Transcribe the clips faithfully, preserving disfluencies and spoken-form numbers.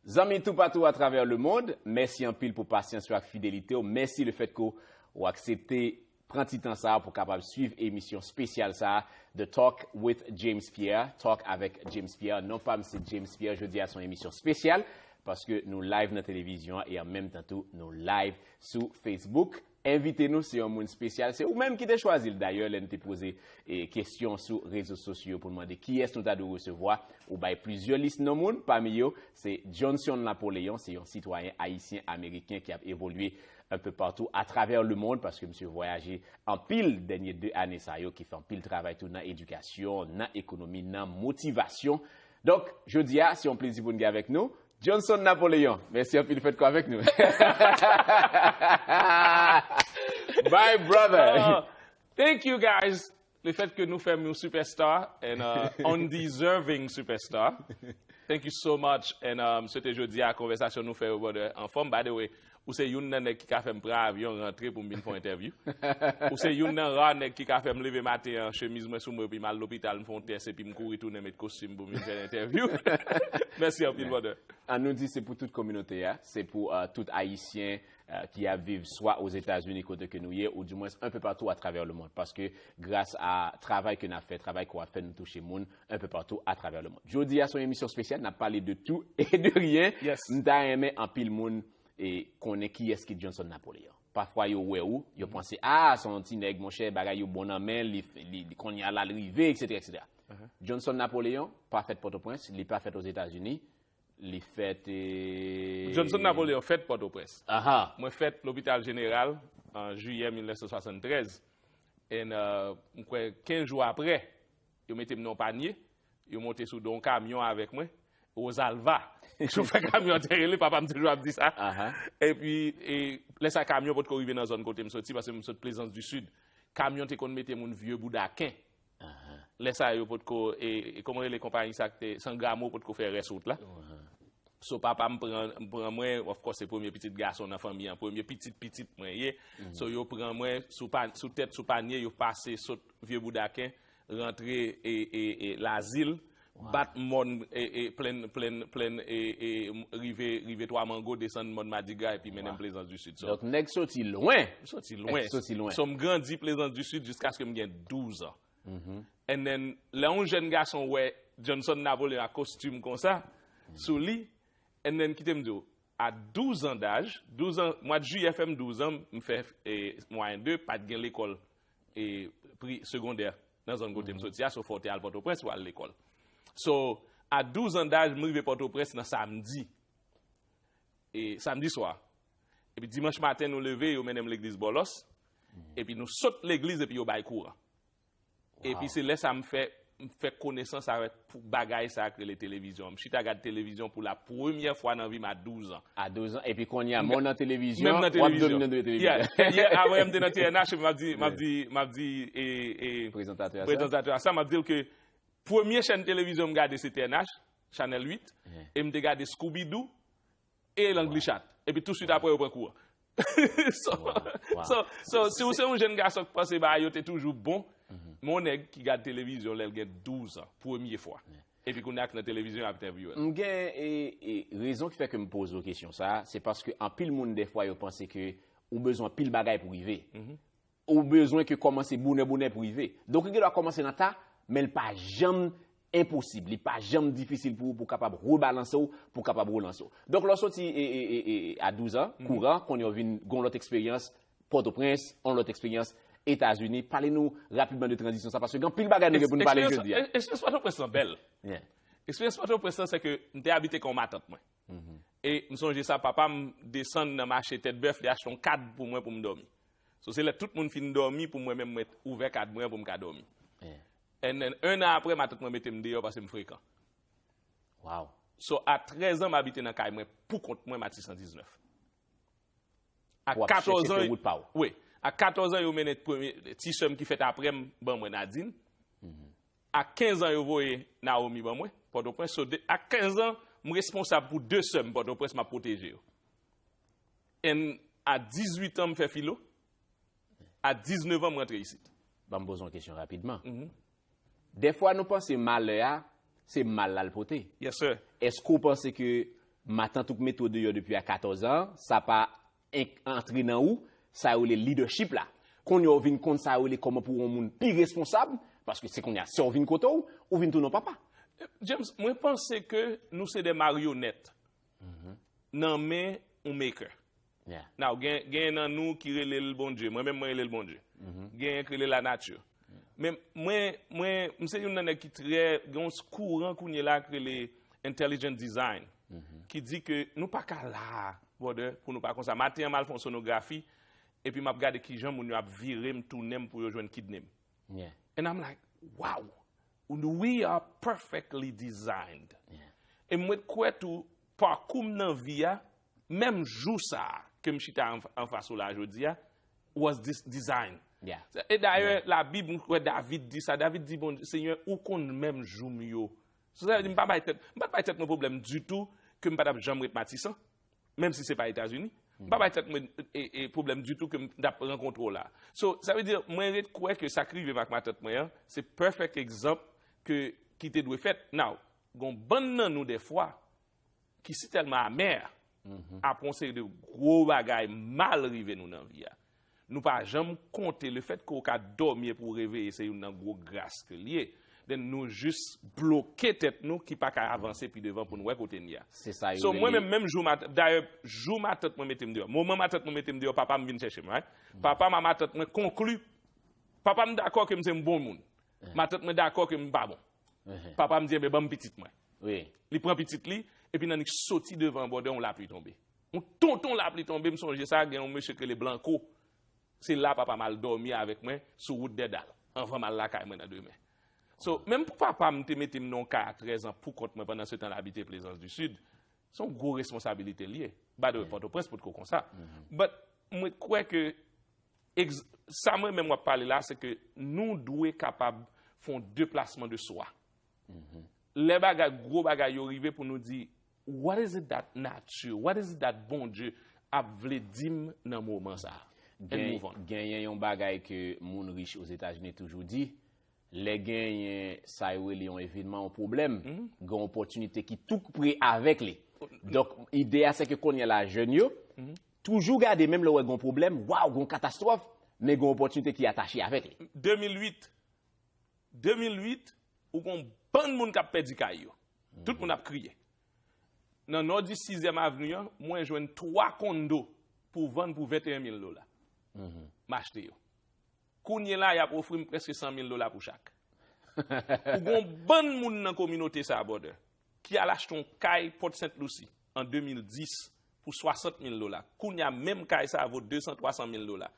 Zanmi toupatou atravè lemonn, mèsi anpil pou pasyans yo ak fidelite w. Mèsi lefètke w aksepte pran ti tan sa a pou kapab swiv emisyon espesyal sa a, The Talk with James Pierre, Talk avèk James Pierre. Non pa m se James Pierre, jodi a se yon emisyon espesyal paske nou live nan televizyon an e an menm tan tou nou live sou Facebook. Envite nou se yon moun espesyal, se ou menm ki te chwazi l dayè lè n te poze e kesyon sou rezo sosyo pou n mande kiyès nou ta dwe resevwa. Ou bay plizyè lis non moun, pami yo se Johnson Napoleon, se yon sitwayen ayisyen ameriken ki ap evolye un peu partout à travers le monde, paske misye vwayaje anpil dènye de ane sa yo, ki fè anpil travay tou nan edikasyon, nan ekonomi, nan motivasyon. Donk, jodi a, se yon plezi pou n gen avèk nou Johnson Napoleon. Mèsi anpil fèt ko avèk nou. My brother. Thank you guys. Lefèt ke nou fè m yon superstar and uh, undeserving superstar. Thank you so much. And um, se te jodi a konvèsasyon nou fè yo brother anfòm. By the way, ou se youn nan nèg ki ka fè m pran avyon rantre pou m vin fè yon entèvyou. Ou se youn nan ra nèg ki ka fè m leve maten an, chemiz mwen sou mwen, epi m al lopital, m fè yon tès, epi m kouri tounen met kostim pou m vin fè entèvyou. Mèsi anpil brother. An nou di se pou tout kominote a, se pou uh, tout ayisyen uh, ki ap viv swa Ozetazini kote ke nou ye, ou dimwens un peu partout atravè lemonn. Paske gras a travay ke n ap fè, travay ke w ap fè, nou touche moun un peu partout atravè lemonn. Jodi a se yon emisyon espesyal, n ap pale de tout e de rien. Yes. M ta renmen anpil moun e konnen kiyès ki Johnson Napoleon. Pafwa yo wè ou, yo panse ah se yon ti nèg monchè, bagay yo bon nan men li, li, li kounye a la l rive, et cetera, et cetera. Johnson Napoleon pa fèt Pòtoprens, li pa fèt Ozetazini, li fèt e... Johnson Napoleon fèt Pòtoprens. Aha. Mwen fèt Lopital Jeneral an jiyè mil nèf san swasann trèz. And uh, m kwè kenz jou apre, yo mete m nan yon panye, yo monte sou do yon kamyon avèk mwen, Rosalva. Chofè kamyon an te rele, papa m toujou ap di sa. Aha. Epi e, lè sa kamyon potko rive nan zòn kote m soti, paske m sot Plezans di Sid. Kamyon te konn mete moun vye boudaken. Lè sa yo potko e, e kòman rele konpayi sa ki te Sangramo potko fè rès wout la. So papa m pran, m pran mwen, of course se premye pitit gason nan fanmi an, premye pitit pitit mwen ye. So yo pran mwen sou, pa, sou tèt sou panye, yo pase sot vye boudaken, rantre e, e, e lazil, bat mòn e, e, plenn plenn plenn e, e, rive rive twa mango, desann mòn madigra epi mennen m Plezans di Sid. So, Donk nèg soti lwen. M soti lwen. Soti lwen. So m grandi Plezans di Sid jiskaske m gen douz an. And then lè yon jèn gason wè Johnson Napoleon ak kostim konsa sou li, and then kite m di w, a douz an daj, douz an, mwa jiyè fè m douz an, m fè e, mwayen de, pa t gen lekòl e, pri segondè nan zòn kote m soti a, so fò w te al Pòtoprens pou al lekòl. So a douz an daj, m rive Pòtoprens nan samdi. E samdi swa. Epi dimanch maten nou leve, yo mennen m legliz Bòlòs. Epi nou sot legliz epi yo bay kouran. Epi se lè sa m fè m fè konesans avèk pou- bagay sa k rele televizyon. M chita gad televizyon pou la premyè fwa nan vi m a douz an. A douz an, epi kounye a men w nan televizyon, w ap domine nan televizyon. Yè avan yè m te nan T N H, m ap di, m ap di, m ap di e, e, Prezantatè a sa. Prezantatè a sa, m ap di l ke premye chèn televizyon m gade se T N H, Chanèl uit, e m te gade Scooby-Doo e Langlichat. Epi touswit apre yo pran kouran. So, so, so, si w se yon jèn gason ki panse bagay yo te toujou bon, men yon nèg ki gad televizyon lè l gen douz an, premye fwa. Epi kounye a k nan televizyon y ap entèvyouwe l. M gen e, e, rezon ki fè ke m poze w kesyon sa a, se paske anpil moun dèfwa yo panse ke ou bezwen anpil bagay pou rive. Ou bezwen ke kòmanse bonè bonè pou rive. Donk ou gen dwa kòmanse nan ta, men l pa janm enposib, li pa janm difisil pou ou pou w kapab rebalanse w, pou w kapab relanse w. Donk lè w soti e, e, e, e, a douz an, kouran, kounye a w vin gen yon lòt eksperyans Pòtoprens, yon lòt eksperyans Etazini. Pale nou rapidman de tranzisyon sa, paske gen anpil bagay nou gen pou n pale jodi a. Eksperyans Pòtoprens lan bèl. Eksperyans Pòtoprens lan se ke m te abite kan yon matant mwen. E m sonje sa, papa m desann nan mache Tèt Bèf, li achte yon kad pou mwen pou m dòmi. So se lè tout moun fin dòmi pou mwen menm mwen ouvè kad mwen an pou m ka dòmi. And then, en an apre, matant mwen mete m deyò paske m frekan. Wow. So a trèz an, m abite nan kay mwen pou kont mwen, Matisan diznèf. A katòz an, wi. A katòz an, yo mennen premye ti sè m ki fèt apre m ban mwen, Nadine. A kenz an, yo voye Naomi ban mwen, Pòtoprens. So, de, a kenz an, m responsab pou de sè m Pòtoprens, m ap pwoteje yo. And a dizuit an, m fè filo. A diznèf an, m rantre isit. Ban m poze w yon kesyon rapidman. Dèfwa, nou panse malè a, se mal la l pote. Yes, sir. Èske w panse ke matant ou k mete w deyò depi a katòz an, sa pa en- antre nan ou, sa yo rele leadership la. Kounye a w vin konn sa yo rele kòman pou w yon moun pi responsab, paske se kounye a, sè w vin kote w, ou vin tounen yon papa. James, mwen panse ke nou se de maryonèt nan men yon maker. Yeah. Now, gen, gen nan nou ki rele l Bondye. Mwen menm, mwen rele l Bondye. Gen ki rele la nature. Men mwen, mwen, m se youn nan nèg ki trè, gen yon kouran kounye la ki rele intelligent design, ki di ke nou pa ka la, brother, pou nou pa konsa. Maten an, m al fè yon sonografi, epi m ap gade kijan moun yo ap vire m, tounen m pou yo jwenn kidne m. Yeah. And I'm like, wow, we are perfectly designed. E mwen kwè tou, pakou m nan vi a, menm jou sa a ke m chita an- anfas ou la jodi a, was this design. Yeah. E dayè, Labib, m kwè David di sa. David di, Bondye, Senyè, ou konn menm jou m yo. So, sa vle di, m pa bay tèt, m pa t bay tèt mwen pwoblèm ditou ke m pa t ap janm ret Matisan, menm si se pa Etazini. M pa bay tèt mwen e, e pwoblèm ditou ke m t ap rankontre w la. So, sa vle di, mwen ret kwè ke sa k rive m ak matant mwen an, se perfect egzanp ke, ki te dwe fèt. Now, gon bann nan nou dèfwa, ki si tèlman amè, apre yon seri de gwo bagay mal rive nou nan vi a. Nou pa janm konte le fèt ke w ka dòmi epi w reveye, se youn nan gwo gras ke l ye. Then nou jis bloke tèt nou ki pa ka avanse pi devan pou n wè kote n ye a. Se sa yo So, mwen rele- menm, menm jou, mat- dayè, jou matant mwen mete m deyò, moman matant mwen mete m deyò, papa m vin chèche m, right? Papa m a matant mwen konkli, papa m dakò ke m se yon bon moun. Matant mwen dakò ke m pa bon. Papa m di, enben, ban m pitit mwen. Wi. Li pran pitit li, epi nan li soti devan bòdè, yon lapli tonbe. Yon tonton lapli tonbe, m sonje sa, gen yon mesye ki rele Blanco. Se la papa m al dòmi avèk mwen sou wout Dèdal, anvan m al lakay mwen nan demen. So, menm pou papa m te mete m nan yon kay a trèz an pou kont mwen pandan se tan l abite Plaisance du Sud, se yon gwo responsabilite l ye. By the way, Pòtoprens potko konsa. But mwen kwè ke, ex- sa mwen menm w ap pale la, se ke nou dwe kapab fè yon deplasman de swa. Lè bagay, gwo bagay yo rive pou nou di, what is it that nature, what is it that Bondye ap vle di m nan moman sa a? And Gen- move on. Genyen yon bagay ke moun rich Ozetazini toujou di, lè genyen sa yo rele yon evenman, yon pwoblèm, gen yon opòtinite ki tou pre avèk li. Donk, ide a se ke kounye a la, jèn yo, toujou gade, menm lè w wè gen yon pwoblèm, waw, gen yon katastwòf, men gen yon opòtinite ki atache avèk li. De mil uit, de mil uit, ou gon bann moun k ap pèdi kay yo. Tout moun ap kriye. Nan Nòdi Sizyèm Avni an, mwen jwenn twa kondo pou vann pou venteyen mil dola. M achte yo. Kounye la, y ap ofri m prèske san mil dola pou chak. Ou gon bann moun nan kominote sa a, brother, ki al achte yon kay Port Sainte Lucie an de mil dis pou swasant mil dola. Kounye a, menm kay sa a vo de san, twa san mil dola.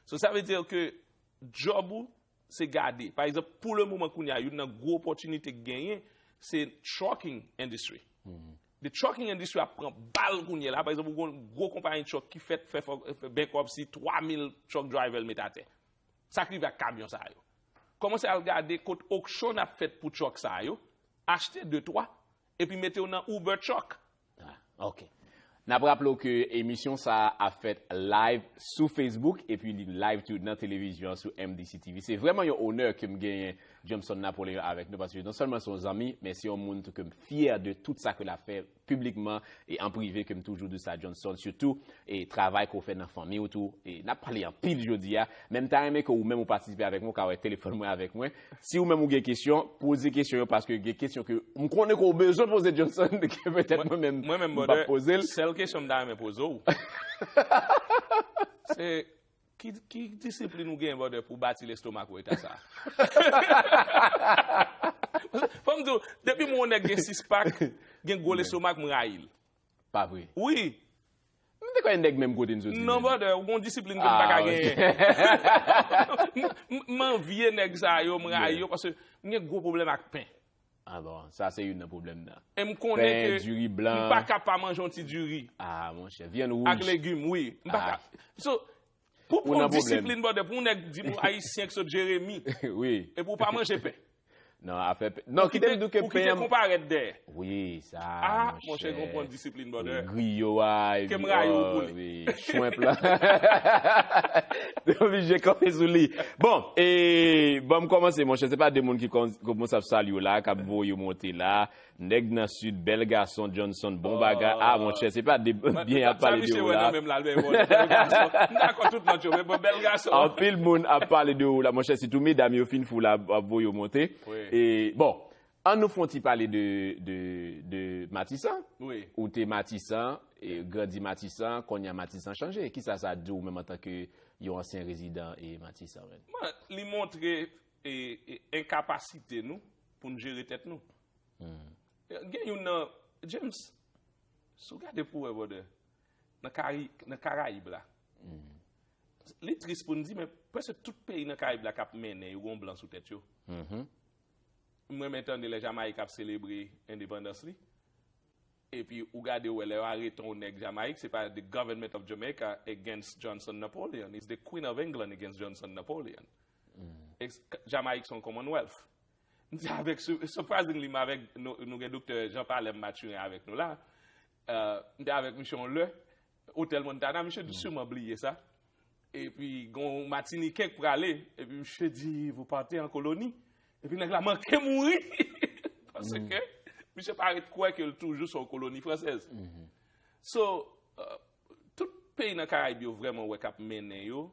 So, sa vle di ke djòb ou, se gade. Pa egzanp, pou le moman kounye a, youn nan gwo opòtinite k genyen, se trucking industry. The trucking industry ap pran bal kounye la. Pa egzanp, ou gon gwo konpayi truck ki fèt fè, fè, fè bankruptcy, twa mil truck driver l met atè. Sa k rive ak kamyon sa yo? Kòmanse al gade kot auction ap fèt pou truck sa yo, achte de twa, epi mete yo nan Uber truck. Ah, ok. N ap raple w ke emisyon sa a ap fèt live sou Facebook epi li live tou nan televizyon an sou M D C T V. Se vrèman yon onè ke m genyen Jameson Napoleon avèk nou, paske non sèlman se yon zanmi, men se yon moun tou ke m fyè de tout sa ke l ap fè piblikman e an prive, ke m toujou di sa, Johnson, sitou e travay ke w fè nan fanmi w tou. E n ap pale anpil jodi a, men m ta renmen ke ou menm ou patisipe avèk mwen, ou ka wè telefòn mwen avèk mwen. Si ou menm ou gen kesyon, poze kesyon yo, paske gen kesyon ke m konnen ke w bezwen poze Johnson, ke petèt mwen menm Mwen menm, m p brother, ap poze l. Sèl kesyon m ta renmen poze w, se ki, ki disiplin ou gen, brother, pou bati lestomak ou eta sa? Fò m di w, depi m wè yon nèg gen sis pak, gen gwo lestomak, m rayi l. Pa vre. Wi. M te kwè nèg menm kote n soti. Non, brother, ou gon disiplin ke m pa ka Ah, genyen. M- m- M anvye nèg sa yo, m rayi yo, paske m gen gwo pwoblèm ak pen. Ah bon, sa se youn nan pwoblèm nan. E m konnen Pen, ke diri blan. M pa ka pa manje yon ti diri Ah, monchè, vyann ak wouj. Legim, wi. M pa Ah. ka. So, pou Ou pran nan pwoblèm. Disiplin, brother, pou yon nèg di m ou Ayisyen ki sot Jeremi, Wi. epi ou pa manje pen. Non, afè pen. Non, Ou kite m di w ke ou kite pen an. Konparèt dèyè. Wi, sa. Ah, monchè, gon pran disiplin, brother. Griyo a, Ke m rayi w pou li. Wi, shrimp la. Te oblije kanpe sou li. Bon, e, bon, m kòmanse, monchè. Se pa de moun ki kòm- kòmanse ap salye w la, k ap voye w monte la. Nèg nan Sid, bèl gason, Johnson, bon bagay. Ah, monchè, se pa de byen ap pale de ou la. Anpil moun ap pale de ou la, monchè, sitou medam yo fin fou la ap voye w monte. E, bon, ann nou fè yon ti pale de, de, de Matisan. Ou te Matisan, e, grandi Matisan, kounye a Matisan chanje. Kisa sa di w menm antanke yon ansyen rezidan e Matisan menm? Li montre e, e, enkapasite nou pou n jere tèt nou. Gen youn nan, James, si w gade pou wè, brother, nan Kari, nan Karayib la, li tris pou n di, men prèske tout peyi nan Karayib la k ap mennen, yo gen yon blan sou tèt yo. M renmen tande lè Jamayik ap selebre endepandans li. Epi ou gade, ou wè, lè yo arete yon nèg Jamayik, se pa the government of Jamaica against Johnson Napoleon, it's the Queen of England against Johnson Napoleon. Jamayik se yon Commonwealth. M te avèk, surprisingly, m avèk, nou gen Doktè Jean Palem Mathurin avèk nou la. M te avèk misye yon lè, Hotel Montana, misye sûrement bliye sa. Epi gen yon Matiniken k prale, epi misye di, vous partez en colonie. Epi nèg la manke mouri. Paske misye pa ret kwè ke l toujou se yon koloni fransèz. So, tout peyi nan Karayib yo vrèman wè k ap mennen yo,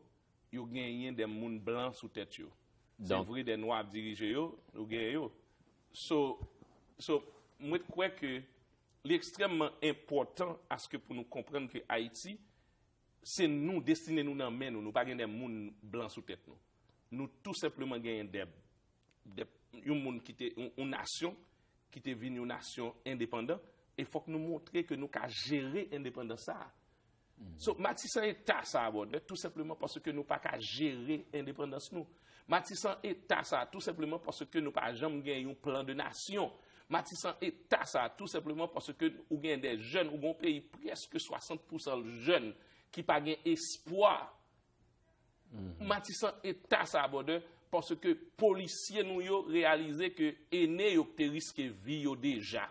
yo genyen de moun blan sou tèt yo. Se vre de nwa ap dirije yo, yo genyen yo. So, so, mwen kwè ke li ekstrèmman enpòtan aske pou nou konprann ke Ayiti, se nou, destine nou nan men nou, nou pa gen de moun blan sou tèt nou. Nou tou senpleman genyen de, de, yon moun ki te, yon, yon nasyon ki te vin yon nasyon endepandan, e fòk nou montre ke nou ka jere endepandans sa a. So, Matisan eta sa a, brother, tou senpleman paske nou pa ka jere endepandans nou. Matisan eta sa a, tou senpleman paske nou pa janm gen yon plan de nasyon. Matisan eta sa a, tou senpleman paske ou gen de jèn, ou gen yon peyi prèske swasant pousan jèn ki pa gen espwa. Matisan eta sa a, brother, paske polisye nou yo reyalize ke ene yo ki te riske vi yo deja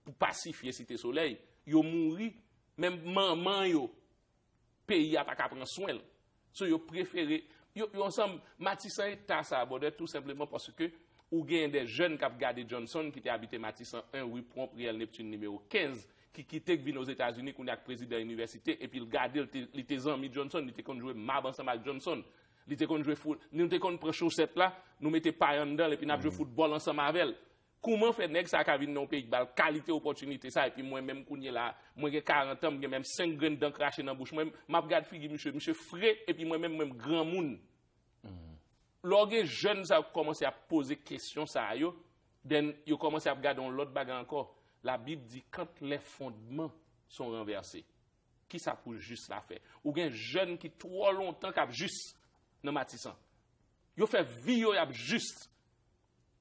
pou pasifye Site Solèy, yo mouri, menm manman yo, peyi a pa ka pran swen l. So, yo prefere, yo, yo ansanm, Matisan eta sa a, brother, tou senpleman paske ou genyen de jèn k ap gade Johnson ki te abite Matisan en, rue Prompt, riyèl Neptune nimewo kenz, ki kite k vin Ozetazini kounye a k prezidan inivèsite, epi l gade l, te, li te zanmi Johnson, li te konn jwe mab ansanm ak Johnson, li te konn jwe foul, nou te konn pran chosèt la, nou mete pay anndan l, epi n ap jwe foutbòl ansanm avè l. Kouman fè nèg sa ka vin nan yon peyi k ba l kalite opòtinite sa, epi mwen menm kounye la, mwen gen karant an, m gen menm senk grenn dan krache nan bouch mwen, m ap gad figi misye, misye fre, epi mwen menm, mwen m granmoun. Lè w gen jèn sa yo k kòmanse ap poze kesyon sa yo, then yo kòmanse ap gade yon lòt bagay ankò. Labib di, quand les fondements sont renversés, kisa pou jis la fè? Ou gen jèn ki twò lontan k ap jis nan Matisan. Yo fè vi yo, y ap jis.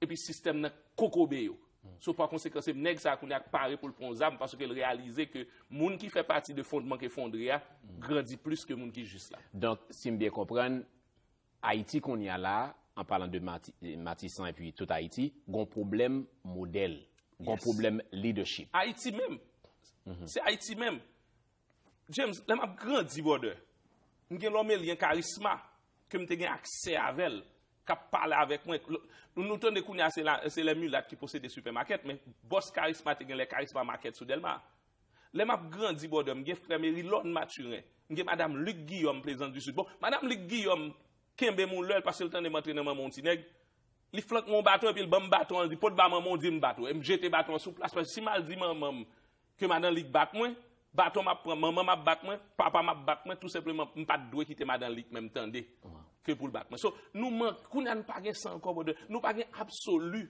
Epi sistèm nan kokobe yo. So, pa konsekan, se nèg sa a kounye a k pare pou l pran yon zam paske l reyalize ke moun ki fè pati de fondman k efondre a grandi plis ke moun ki jis la. Donk, si m byen konprann, Ayiti kounye a la, an palan de Mati, Matisan epi tout Ayiti, gon pwoblèm modèl, gon pwoblèm leadership. Ayiti menm. Se Ayiti menm. James, lè m ap grandi, brother, m gen Lòmelyen Karisma ke m te gen aksè avè l, k ap pale avèk mwen. Nou, nou tande kounye a se la, se lè milat ki posede sipèmakèt, men bòs Karisma te gen lè Karisma Market sou Dèlma. Lè m ap grandi, brother, m gen frè m Erilòn Mathurin, m gen madanm Luc Guillaume Plaisance du Sud. Bon, madanm Luc Guillaume kenbe m yon lè paske l tande m antre nan manman yon ti nèg. Li flank mwen yon baton epi l ban m baton an, li di, pot ba manman w, di l m bat ou. E m jete baton an sou plas, paske si m al di manman m ke madan Lik bat mwen, baton m ap pran, manman m ap bat mwen, papa m ap bat mwen, tou senpleman, m pa t dwe kite madan Lik menm tande ke pou l bat mwen. So, nou mank, kounye a nou pa gen sa ankò, brother. Nou pa gen absoli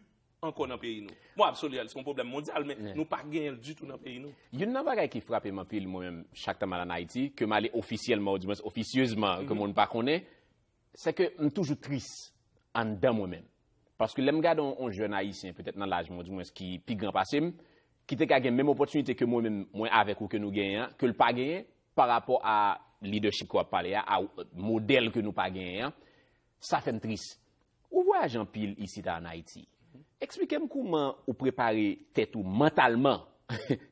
ankò nan peyi nou. Bon, absoli a, se yon pwoblèm mondyal, men nou pa genyen l ditou nan peyi nou. Youn nan bagay ki frape m anpil, mwen menm, chak tan m al ann Ayiti, ke m ale ofisyèlman, oudimwens ofisyezman, ke moun pa konnen, se ke m toujou tris anndan mwen menm. Paske lè m gade yon, yon jèn ayisyen, petèt nan laj mwen, oudimwens ki pi gran pase m, ki te ka gen menm opòtinite ke mwen menm, mwen avèk ou ke nou genyen an, ke l pa genyen, pa rapò a leadership ke w ap pale a, a modèl ke nou pa genyen an, sa fè m tris. Ou vwayaje anpil isit a ann Ayiti. Eksplike m kouman ou prepare tèt ou mantalman.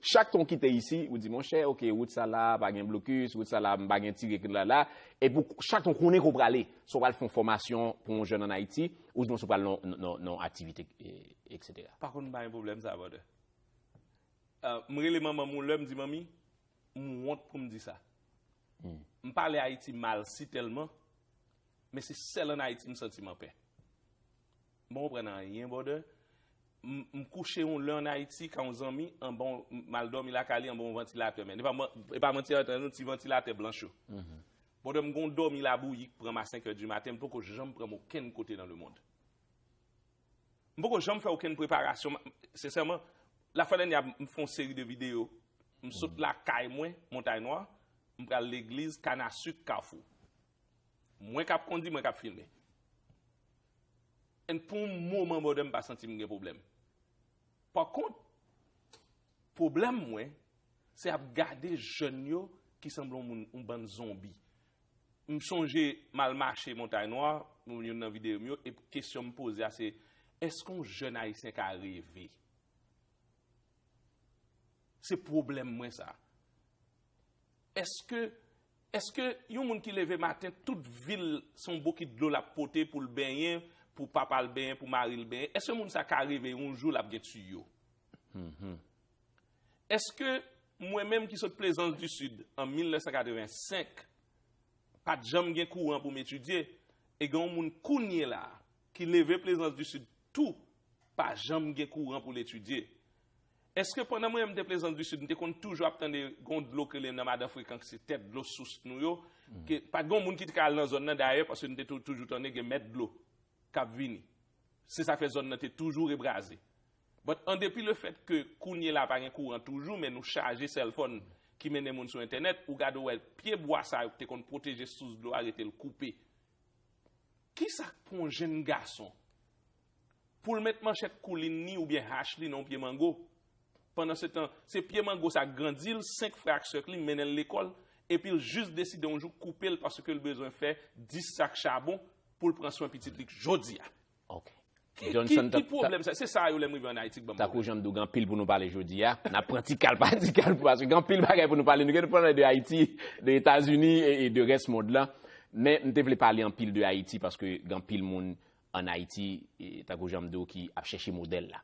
Chak tan w kite isi, ou di, monchè, oke, wout sa la, pa gen blokis, wout sa la, m pa gen tire la la. Epi w, chak tan w konnen ke w prale, swa w pral fè yon fòmasyon pou yon jèn ann Ayiti, oudimwens w pral nan, nan, nan, nan aktivite, e, etsetera. Pa konn pa gen pwoblèm sa, brother. Uh, m rele manman m yon lè, m di, "Manmi, m wont pou m di sa." M pale Ayiti mal si tèlman, men se sèl ann Ayiti m santi m anpè. M pa konprann anyen, brother. M, m kouche yon lè ann Ayiti, ka yon zanmi, anba yon, m al dòmi lakay li anba yon vantilatè, men. E pa man-, e pa manti, antann nou, ti vantilatè blanch yo. Brother, m gon dòmi labouyi k pran m a senk è di maten, m poko janm pran m okenn kote nan lemonn. M poko janm fè okenn preparasyon. Sensèman, lafwa dènyè a, m fè yon seri de videyo. M sot lakay mwen, Montay Nwa, m pral legliz, Kanasik, Kafou. Mwen k ap kondi, mwen k ap filme. And pou yon moman, brother, m pa santi m gen pwoblèm. Pa kont, pwoblèm mwen, se ap gade jèn yo ki sanble yon moun, yon bann zonbi. M sonje m al mache Montay Nwa, youn nan videyo m yo, e kesyon m poze a se, èske yon jèn ayisyen ka reve? Se pwoblèm mwen sa. Èske, èske yon moun ki leve maten, tout vi l se yon bokit dlo l ap pote pou l benyen, pou papa l benyen, pou mari l benyen, èske moun sa ka reve yon jou l ap gen tiyo? Èske mwen menm ki sot Plaisance du Sud an mil nèf san katrevensenk, pa t janm gen kouran pou m etidye, e gen yon moun kounye la a ki leve Plaisance du Sud tou, pa janm gen kouran pou l etidye? Èske pandan mwen menm m te Plaisance du Sud, m te konn toujou ap tande gon dlo k rele nan Madan Frekan, ki se tèt dlo sous nou yo, ke pa t gon moun ki te ka al nan zòn nan dayè, paske m te tou-, toujou tande gen mèt dlo k ap vini. Se sa k fè zòn nan te toujou rebraze. But an depi le fèt ke kounye la pa gen kouran toujou, men nou chaje cell phone ki mennen moun sou entènèt, ou gade w wè pye bwa sa yo ki te konn pwoteje sous dlo a rete l koupe. Kisa k pran yon jenn gason pou l met manchèt koulin li oubyen hach li nan yon pye mango? Pandan se tan, se pye mango sa k grandi l, senk frè ak sè k li mennen l lekòl, epi l jis deside yon jou koupe l paske l bezwen fè dis sak chabon pou l pran swen pitit li jodi a. Ok. Ki, ki, ki pwoblèm sa? Se sa yo lè m rive ann Ayiti k ban m pwoblèm. Tankou jan m di w, gen anpil pou nou pale jodi a. N ap pran ti kal pa ti kal paske gen anpil bagay pou nou pale. Nou gen pou pale de Ayiti, de Etazini e, e de rès mond lan. Men m te vle pale anpil de Ayiti paske gen anpil moun ann Ayiti, e, tankou jan m di w, ki ap chèche modèl la.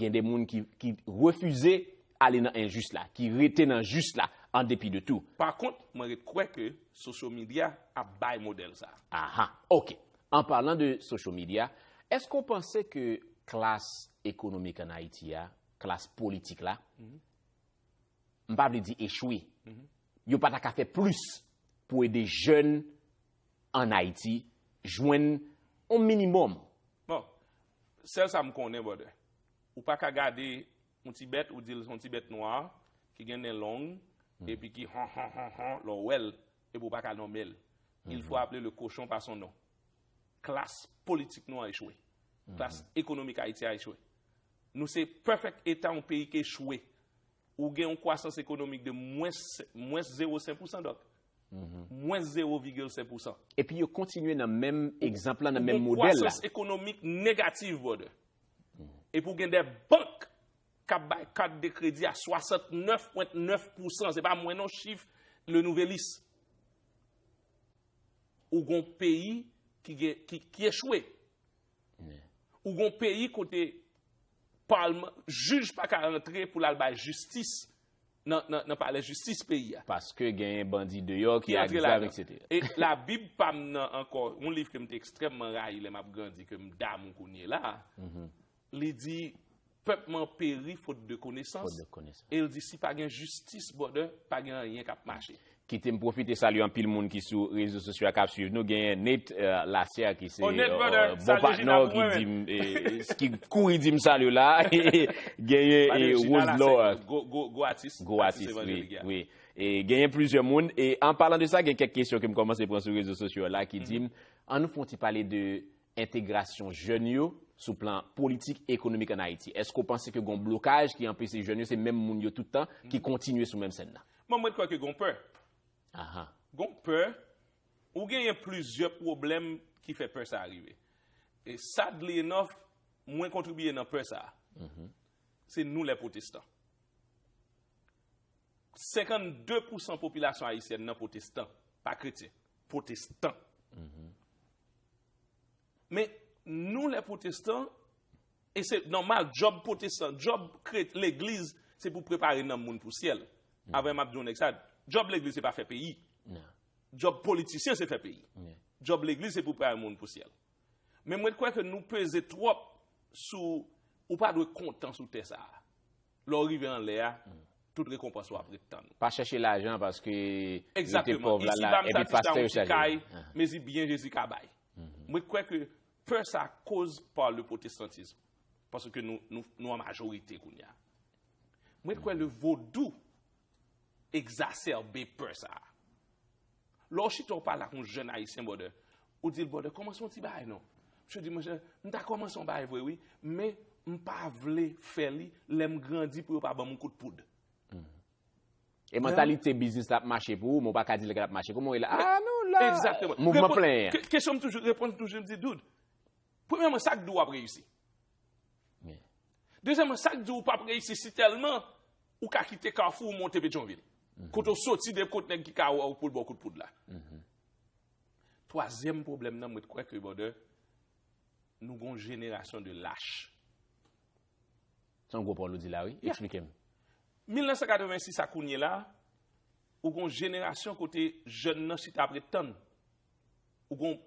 Gen de moun ki, ki refize ale nan enjis la, ki rete nan jis la, an depi de tou. Pa kont, mwen ret kwè ke social media ap bay modèl sa. Aha, ok. An palan de social media, èske w panse ke klas ekonomik ann Ayiti a, klas politik la, m pa vle di echwe, yo pa ta ka fè plis pou ede jèn ann Ayiti jwenn yon minimòm? Bon, sèl sa m konnen, brother. Ou pa ka gade yon ti bèt, ou di l se yon ti bèt nwa, ki gen nen long, epi ki hon, hon, hon, hon, lè w wè l, epi w pa ka nonmen l. Il faut appeler le cochon par son nom. Klas politik nou an echwe. Klas ekonomik Ayiti a echwe. Nou se perfect eta yon peyi k echwe. Ou gen yon kwasans ekonomik de mwens, mwens zewo senk pousan, Dòk. Mwens zewo vigil senk pousan. Epi yo kontinye nan menm egzanp la, nan menm modèl la. Ou gen yon kwasans ekonomik negatif, brother. Epi w gen de bank k ap bay kat de kredi a swasantnèf pwen nèf pousan. Se pa mwen non, chif Le Nouvelliste. Ou gen yon peyi ki, gen, ki, ki echwe. Ou gen yon peyi kote palman, jij pa ka rantre pou l al bay jistis nan, nan, nan palè jistis peyi a. Paske genyen bandi deyò ki ak zam, etsetera. E Labib pa m nan ankò, yon liv ke m te ekstrèmman rayi lè m ap grandi, ke m damou kounye la a, li di, pèp mwen an peri faute de connaissance. Faute de connaissance. E l di, si pa gen jistis, brother, pa gen anyen k ap mache. Kite m pwofite salye anpil moun ki sou rezo sosyo a k ap swiv nou. Genyen Nate, euh, Lassière ki se, euh, bon patnè w ki di m, eh, ki kouri di m salye w la. Genyen, eh, Rose Laure. Gwo, gwo, gwo atis. Gwo atis, wi, wi. E genyen plizyè moun. E an palan de sa, gen kèk kesyon ke m kòmanse pran sou rezo sosyo a la ki di m, ann nou fè yon ti pale de entegrasyon jèn yo sou plan politik, ekonomik ann Ayiti. Èske w panse ke gon blokaj ki anpeche jèn yo, se menm moun yo tout tan ki kontinye sou menm sèn nan? Mwen, mwen kwè ke gon pè. Aha. Gon pè. Ou genyen plizyè pwoblèm ki fè pè sa a rive. E sadly enough, mwen kontribiye nan pè sa a. Se nou lè pwotestan. Senkannde pousan popilasyon ayisyèn nan pwotestan, pa kretyen, pwotestan. Men nou lè pwotestan, e se nòmal, djòb pwotestan, djòb kret-, legliz, Se pou prepare nanm moun pou syèl. Avè m ap di yon nèg sa, djòb legliz se pa fè peyi. Djòb politisyen se fè peyi. Djòb legliz se prepare moun pou syèl. Men mwen kwè ke nou peze twòp sou, ou pa dwe kontan sou tè sa a. Lè w rive anlè a, tout rekonpans ou ap ret tann ou. Pa chèche lajan paske rete Egzakteman. Pòv la, la, epi pastè yo chaje. Kay, mezi byen Jezi ka bay. Mwen kwè ke pè sa koz pa le protestantism. Paske nou, nou, nou an majorite kounye a. Mwen kwè le vodou egzasèbe pè sa. Lè w chita w pale ak yon jèn ayisyen, brother, ou di l, brother, kòmanse yon ti bagay non. Misye di, monchè, m ta kòmanse yon bagay vre wi, men m pa vle fè li lè m grandi pou yo pa ban m yon kout poud. E mantalite biznis la ap mache pou ou, men w pa ka di l l ap mache. Kòman w ye la? Ah non, la, mouvman plen an. Kesyon m toujou reponn, toujou m di, dude, premyèman, sa k di w w ap reyisi? Dezyèmman, sa k di w w p ap reyisi si tèlman ou ka kite Kafou ou monte Petyonvil? Kote w soti, de kot nèg ki ka wè w pou l ba w kout poud la. Twazyèm pwoblèm nan, mwen kwè ke, brother, nou gon jenerasyon de lach. Se yon gwo pawòl ou di la, wi. Eksplike m. Mil nèf san katrevensis a kounye la, ou gon jenerasyon kote jèn nan chita ap ret tann. Ou gon,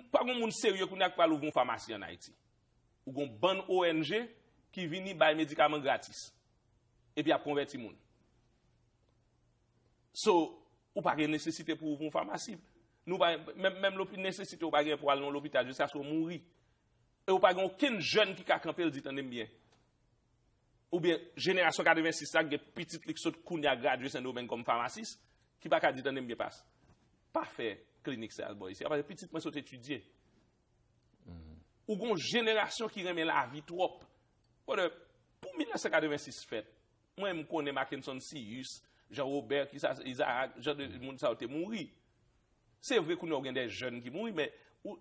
pa gon moun serye kounye a k pral ouvri yon famasi ann Ayiti. Ou gon bann O N G ki vini bay medikaman gratis. Epi ap konvèti moun. So, ou pa gen nesesite pou ouvri yon famasi. Nou pa, menm, menm lopi-, nesesite ou pa gen pou al nan lopital jiskaske w mouri. E ou pa gen okenn jèn ki ka kanpe l di, tande m byen. Oubyen, jenerasyon katrevensis la, gen pitit li k sot kounye a gradye Sendomeng kòm famasis, ki pa ka di, tande m byen, pas, pa fè klinik sa a bò isi a, paske pitit mwen sot etidye. Ou gon jenerasyon ki renmen lavi twòp. Brother, pou mil nèf san katrevensis fèt, mwen, m konnen Mackenson Cius, Jean Robert, ki sa, Isaac, jan de moun sa yo te mouri. Se vre kounye a w gen de jèn ki mouri, men ou,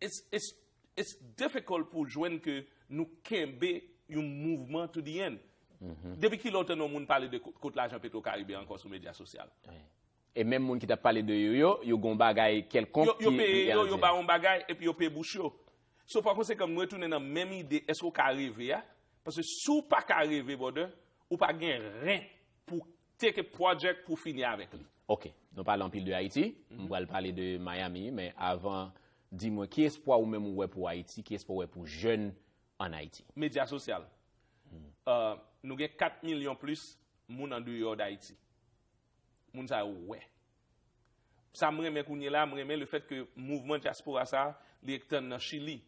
it's, it's, it's difficult pou jwenn ke nou kenbe yon mouvman to the end. Depi kilè w tande yon moun pale de kot, kot lajan Petro Caribe ankò sou medya sosyal? E menm moun ki t ap pale de yo yo, yo gon bagay kèlkonk ki... Yo peye yo, yo ba yon bagay, epi yo peye bouch yo. So, pa konsekan, m retounen nan menm ide, èske w ka reve a? Paske si w pa ka reve, brother, ou pa gen ren pou take a project pou fini avèk li. Ok, nou pale anpil de Ayiti, m pral pale de Miami, men avan, di mwen, ki espwa ou menm ou wè pou Ayiti, ki espwa ou wè pou jèn ann Ayiti? Medya sosyal. Euh, nou gen kat milyon plis moun andeyò d Ayiti. Moun sa yo wè. Sa m renmen kounye la, m renmen le fèt ke mouvman dyaspora sa, li etann nan Chili,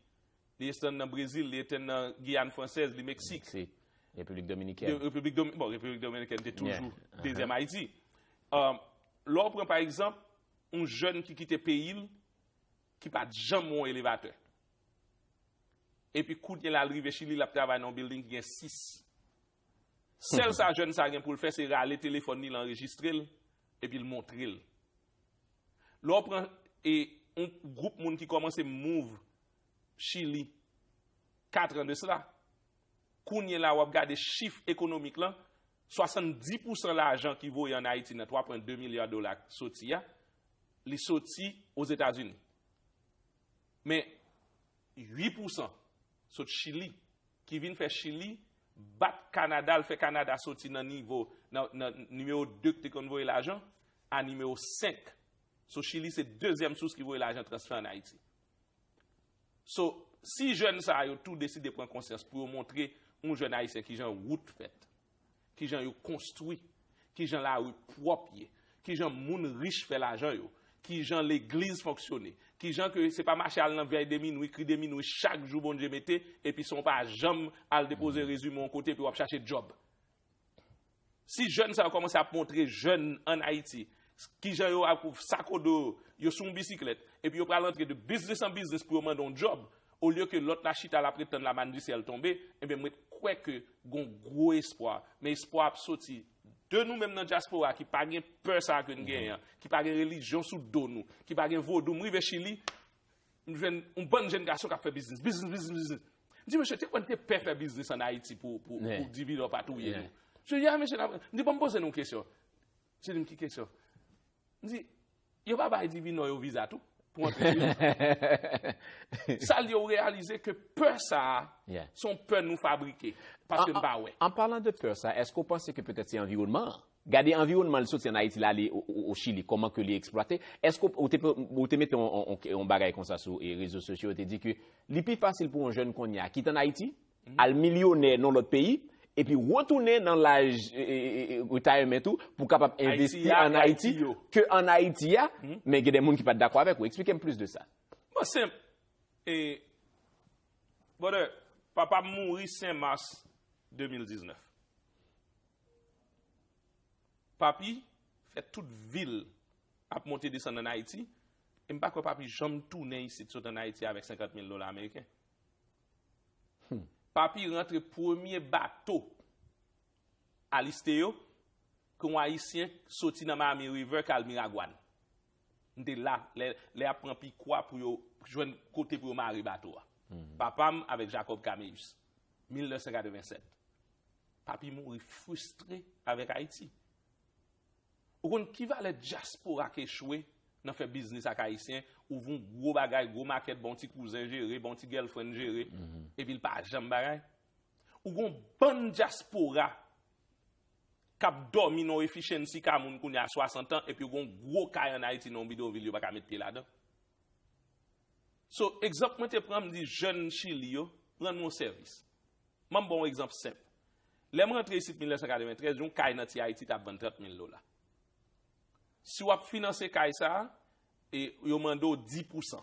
li etann nan Brezil, li etann nan Giyàn Fransèz, li Meksik. Meksik, Repiblik Dominikèn. Repiblik Domi-, bon, Repiblik Dominikèn te toujou dezyèm Ayiti. Euh, lè w pran, pa egzanp, yon jèn ki kite peyi l, ki pa t janm wè yon elevatè. Epi kounye la, l rive Chili, l ap travay nan yon building ki gen sis. Sèl sa jèn sa gen pou l fè, se rale telefòn li, l anrejistre l, epi l montre l. Lè w pran e yon gwoup moun ki kòmanse move Chili, kat an de sela, kounye la, w ap gade chif ekonomik lan, swasanndis pousan lajan ki voye ann Ayiti nan twa pwen de milya dola k soti a, li soti Ozetazini. Men, uit pousan sot Chili, ki vin fè Chili bat Kanada, l fè Kanada soti nan nivo, nan, nan nimewo de k te konn voye lajan, a nimewo senk. So, Chili se dezyèm sous ki voye lajan transfè ann Ayiti. So, si jèn sa yo tou deside pran konsyans pou yo montre yon jèn ayisyen kijan wout fèt, kijan yo konstwi, kijan lari pwòp ye, kijan moun rich fè lajan yo, kijan legliz fonksyone, kijan ke se pa mache al nan vèy de minwi, kri de minwi chak jou Bondye mete, epi san w pa janm al depoze rezime w yon kote epi w ap chache djòb. Si jèn sa yo kòmanse ap montre jèn ann Ayiti kijan yo ap sakodo yo, yo sou yon bisiklèt, epi yo pral antre de biznis an biznis pou yo mande yon djòb, olye ke lòt la chita l ap ret tann lamann di syèl tonbe, ebyen, mwen kwè ke gon gwo espwa. Men espwa ap soti de nou menm nan dyaspora ki pa gen pè sa ke n genyen an, ki pa gen relijyon sou do nou, ki pa gen vodou. M rive Chili, m jwenn yon bann jèn gason k ap fè biznis, biznis, biznis, biznis. M di, mesye, te kwè n te pè fè biznis ann Ayiti pou, pou, pou divinò pa touye nou. Mesye, ya, mesye, m di, ban m poze nou yon kesyon. Misye di m, ki kesyon? M di, yo pa bay divinò yo viza tou? pou antre Deliverance. Sa l yo reyalize ke pè sa a, Yeah. se yon pè nou fabrike. Paske m pa wè. An palan de pè sa, èske w panse ke petèt se anviwònman an? Gade anviwònman l soti an Ayiti la, li o, o, o Chili, kòman ke li eksplwate. Èske w te, ou te mete yon, yon, yon bagay konsa sou e, rezo sosyo, ou te di ke li pi fasil pou yon jèn kounye a kite an Ayiti, al milyonè nan lòt peyi, epi retounen nan laj e, e, e, retirement ou pou kapab envesti Ayiti a, an Ayiti Ayiti yo. Ke an Ayiti a, men gen de moun ki pa t dakò avèk ou. Eksplike m plis de sa. Bon, senp. E, brother, papa m mouri senk mas de mil diznèf. Papi fè tout vi l ap monte desann an Ayiti, e m pa kwè papi janm tounen isit sot an Ayiti avèk senkant mil dola ameriken. Papi rantre premye bato aliste yo, ke yon Ayisyen soti nan Miami River k al Miragwàn. M te la, lè, lè y ap pran pikwa pou yo jwenn kote pou yo mare bato a. Papa m avèk Jacob Caméus, mil nèf san katrevennsèt. Papi mouri fristre avèk Ayiti. Ou konn ki valè dyaspora k echwe nan fè biznis ak Ayisyen, ouvri yon gwo bagay, gwo makèt, ba yon ti kouzen jere, ba yon ti girlfriend jere, epi l pa janm bagay? Ou gon bann dyaspora k ap dòmi nan yon efficiency ka moun kounye a swasant an, epi yo gon gwo kay an Ayiti nan yon bidonvil yo pa ka met pye ladan. So, egzanp mwen te pran, m di jèn Chili yo, rann nou yon sèvis. Mwen m ba w yon egzanp senp. Lè m rantre isit mil nèf san katreventrèz, yon kay nan Ti Ayiti t ap vann trant mil dola. Si w ap finanse kay sa a, e yo mande w dis pousan.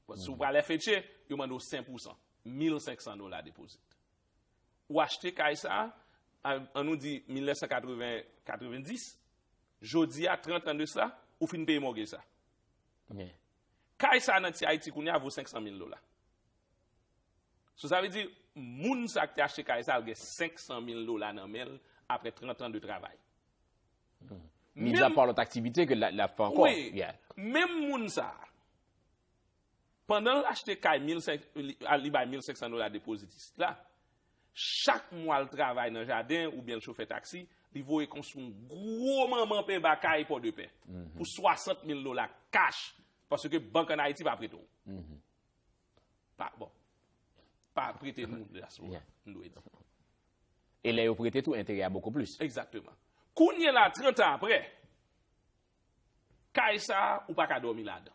Bon, si w pral F H A, yo mande w senk pousan. Mil senk san dola depozit. Ou achte kay sa a, an, an nou di mil nèf san katreven, katrevenndis, jodi a, trant an de sa, ou fin peye mògej sa. Yeah. Kay sa a nan Ti Ayiti kounye a vo senk san mil dola. So, sa vle di, moun sa ki te achte kay sa a, l gen senk san mil dola nan men l apre trant an de travay. Mizapa lòt aktivite ke l ap fè ankò. Wi, menm moun sa a, pandan l achte kay mil senk, li, li bay mil senk san dola depozit isit la, chak mwa l travay nan jaden oubyen l chofè taksi, li voye konstwi yon gwo manman pen ba kay Pòdepè pou swasant mil dola kach, paske bank an Ayiti pa prete w. Pa, bon, pa prete nou dyaspora, m dwe di. E lè yo prete tou, enterè a bokou plis. Egzakteman. Kounye la, trant an apre, kay sa a, ou pa ka dòmi ladan.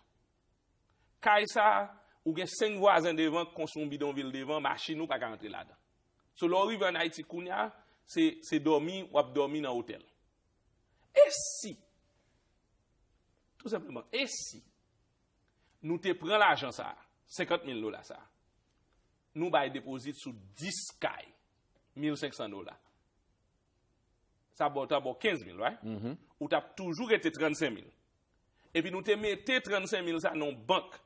Kay sa a, ou gen senk vwazen devan k konstwi yon bidonvil devan, machin ou pa ka rantre ladan. So, lè w rive an Ayiti kounye a, se, se dòmi, w ap dòmi nan otèl. E si, tou senpleman, e si nou te pran lajan sa a, senkant mil dola sa a, nou bay depozit sou dis kay, mil senk san dola. Sa ba w, ta ba w kenz mil, right? Ou t ap toujou rete trannsenk mil. Epi nou te mete trannsenk mil sa nan yon bank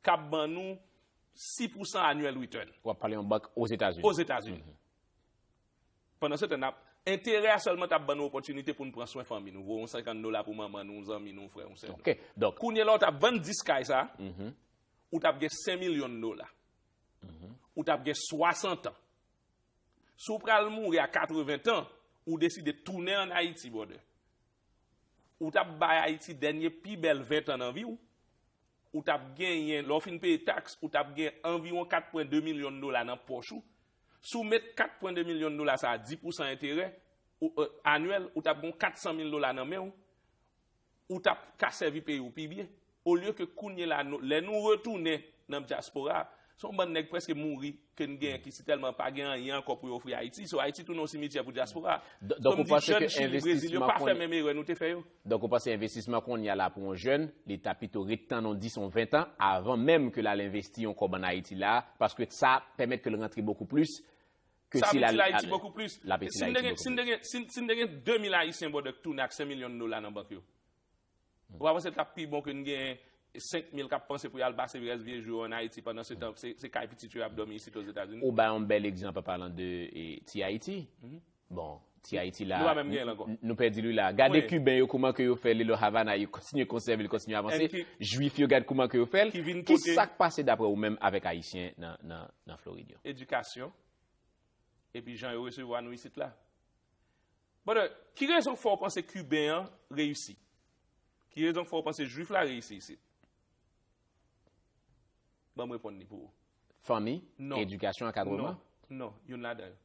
k ap ban nou sis pousan annual return. W ap pale yon bank Ozetazini. Ozetazini. Pandan se tan, n ap, enterè a sèlman t ap ban nou opòtinite pou n pran swen fanmi nou. Voye yon senkant dola pou manman nou, yon zanmi nou, yon frè, yon sè nou. Ok, donk, Kounye la, w t ap vann dis kay sa, ou t ap gen senk milyon dola. Ou t ap gen swasant an. Si w pral mouri a katreven tan, ou deside tounen ann Ayiti, brother, ou t ap bay Ayiti dènye pi bèl ven tan nan vi w, ou t ap genyen, lè w fin peye taks, ou t ap gen anviwon kat pwen de milyon dola nan pòch ou. Si w met kat pwen de milyon dola sa a dis pousan enterè ou, e, anyèl, ou t ap gen kat san mil dola nan men w, ou t ap ka sèvi peyi w pi byen. Olye ke kounye la, nou, lè nou retounen nan dyaspora, se yon bann nèg prèske mouri ke n genyen ki sitèlman pa gen anyen ankò pou yo ofri Ayiti. So, Ayiti tounen yon simityè pou dyaspora. Donk, ou panse ke envestisman pa fè menm erè nou te fè yo. Donk, ou panse envestisman kounye a la pou yon jèn, li ta pito ret tann yon dis, yon ven tan, avan menm ke l al envesti yon kòb ann Ayiti la, paske sa pèmèt ke l rantre bokou plis ke si l al, bokou plis. Si n te gen, si n te gen, si n te gen de mil Ayisyen, brother, k tounen ak senk milyon dola nan bank yo, ou pa panse l t ap pi bon ke n gen senk mil k ap panse pou y al pase rès vye jou yo ann Ayiti, pandan se tan, se, se kay pitit yo y ap dòmi isit Ozetazini? Ou bay yon bèl egzanp an palan de, e, Ti Ayiti. Bon, Ti Ayiti la, nou pa menm gen l ankò. N-, nou pèdi li la. Gade Kiben yo, kouman ke yo fè Lilo Havana, yo kontinye konsève, li kontinye avanse. Jwif yo, gad kouman ke yo fè l. Ki sa k pase dapre ou menm avèk Ayisyen nan, nan, nan Florid yo? Edikasyon. Epi jan yo resevwa nou isit la. Brother, ki rezon k fè w panse Kiben an reyisi? Ki rezon k fè w panse Jwif la reyisi isit? Ban m reponn li pou ou. Fanmi, non, edikasyon, ankadreman. Non, non, youn ladan yo.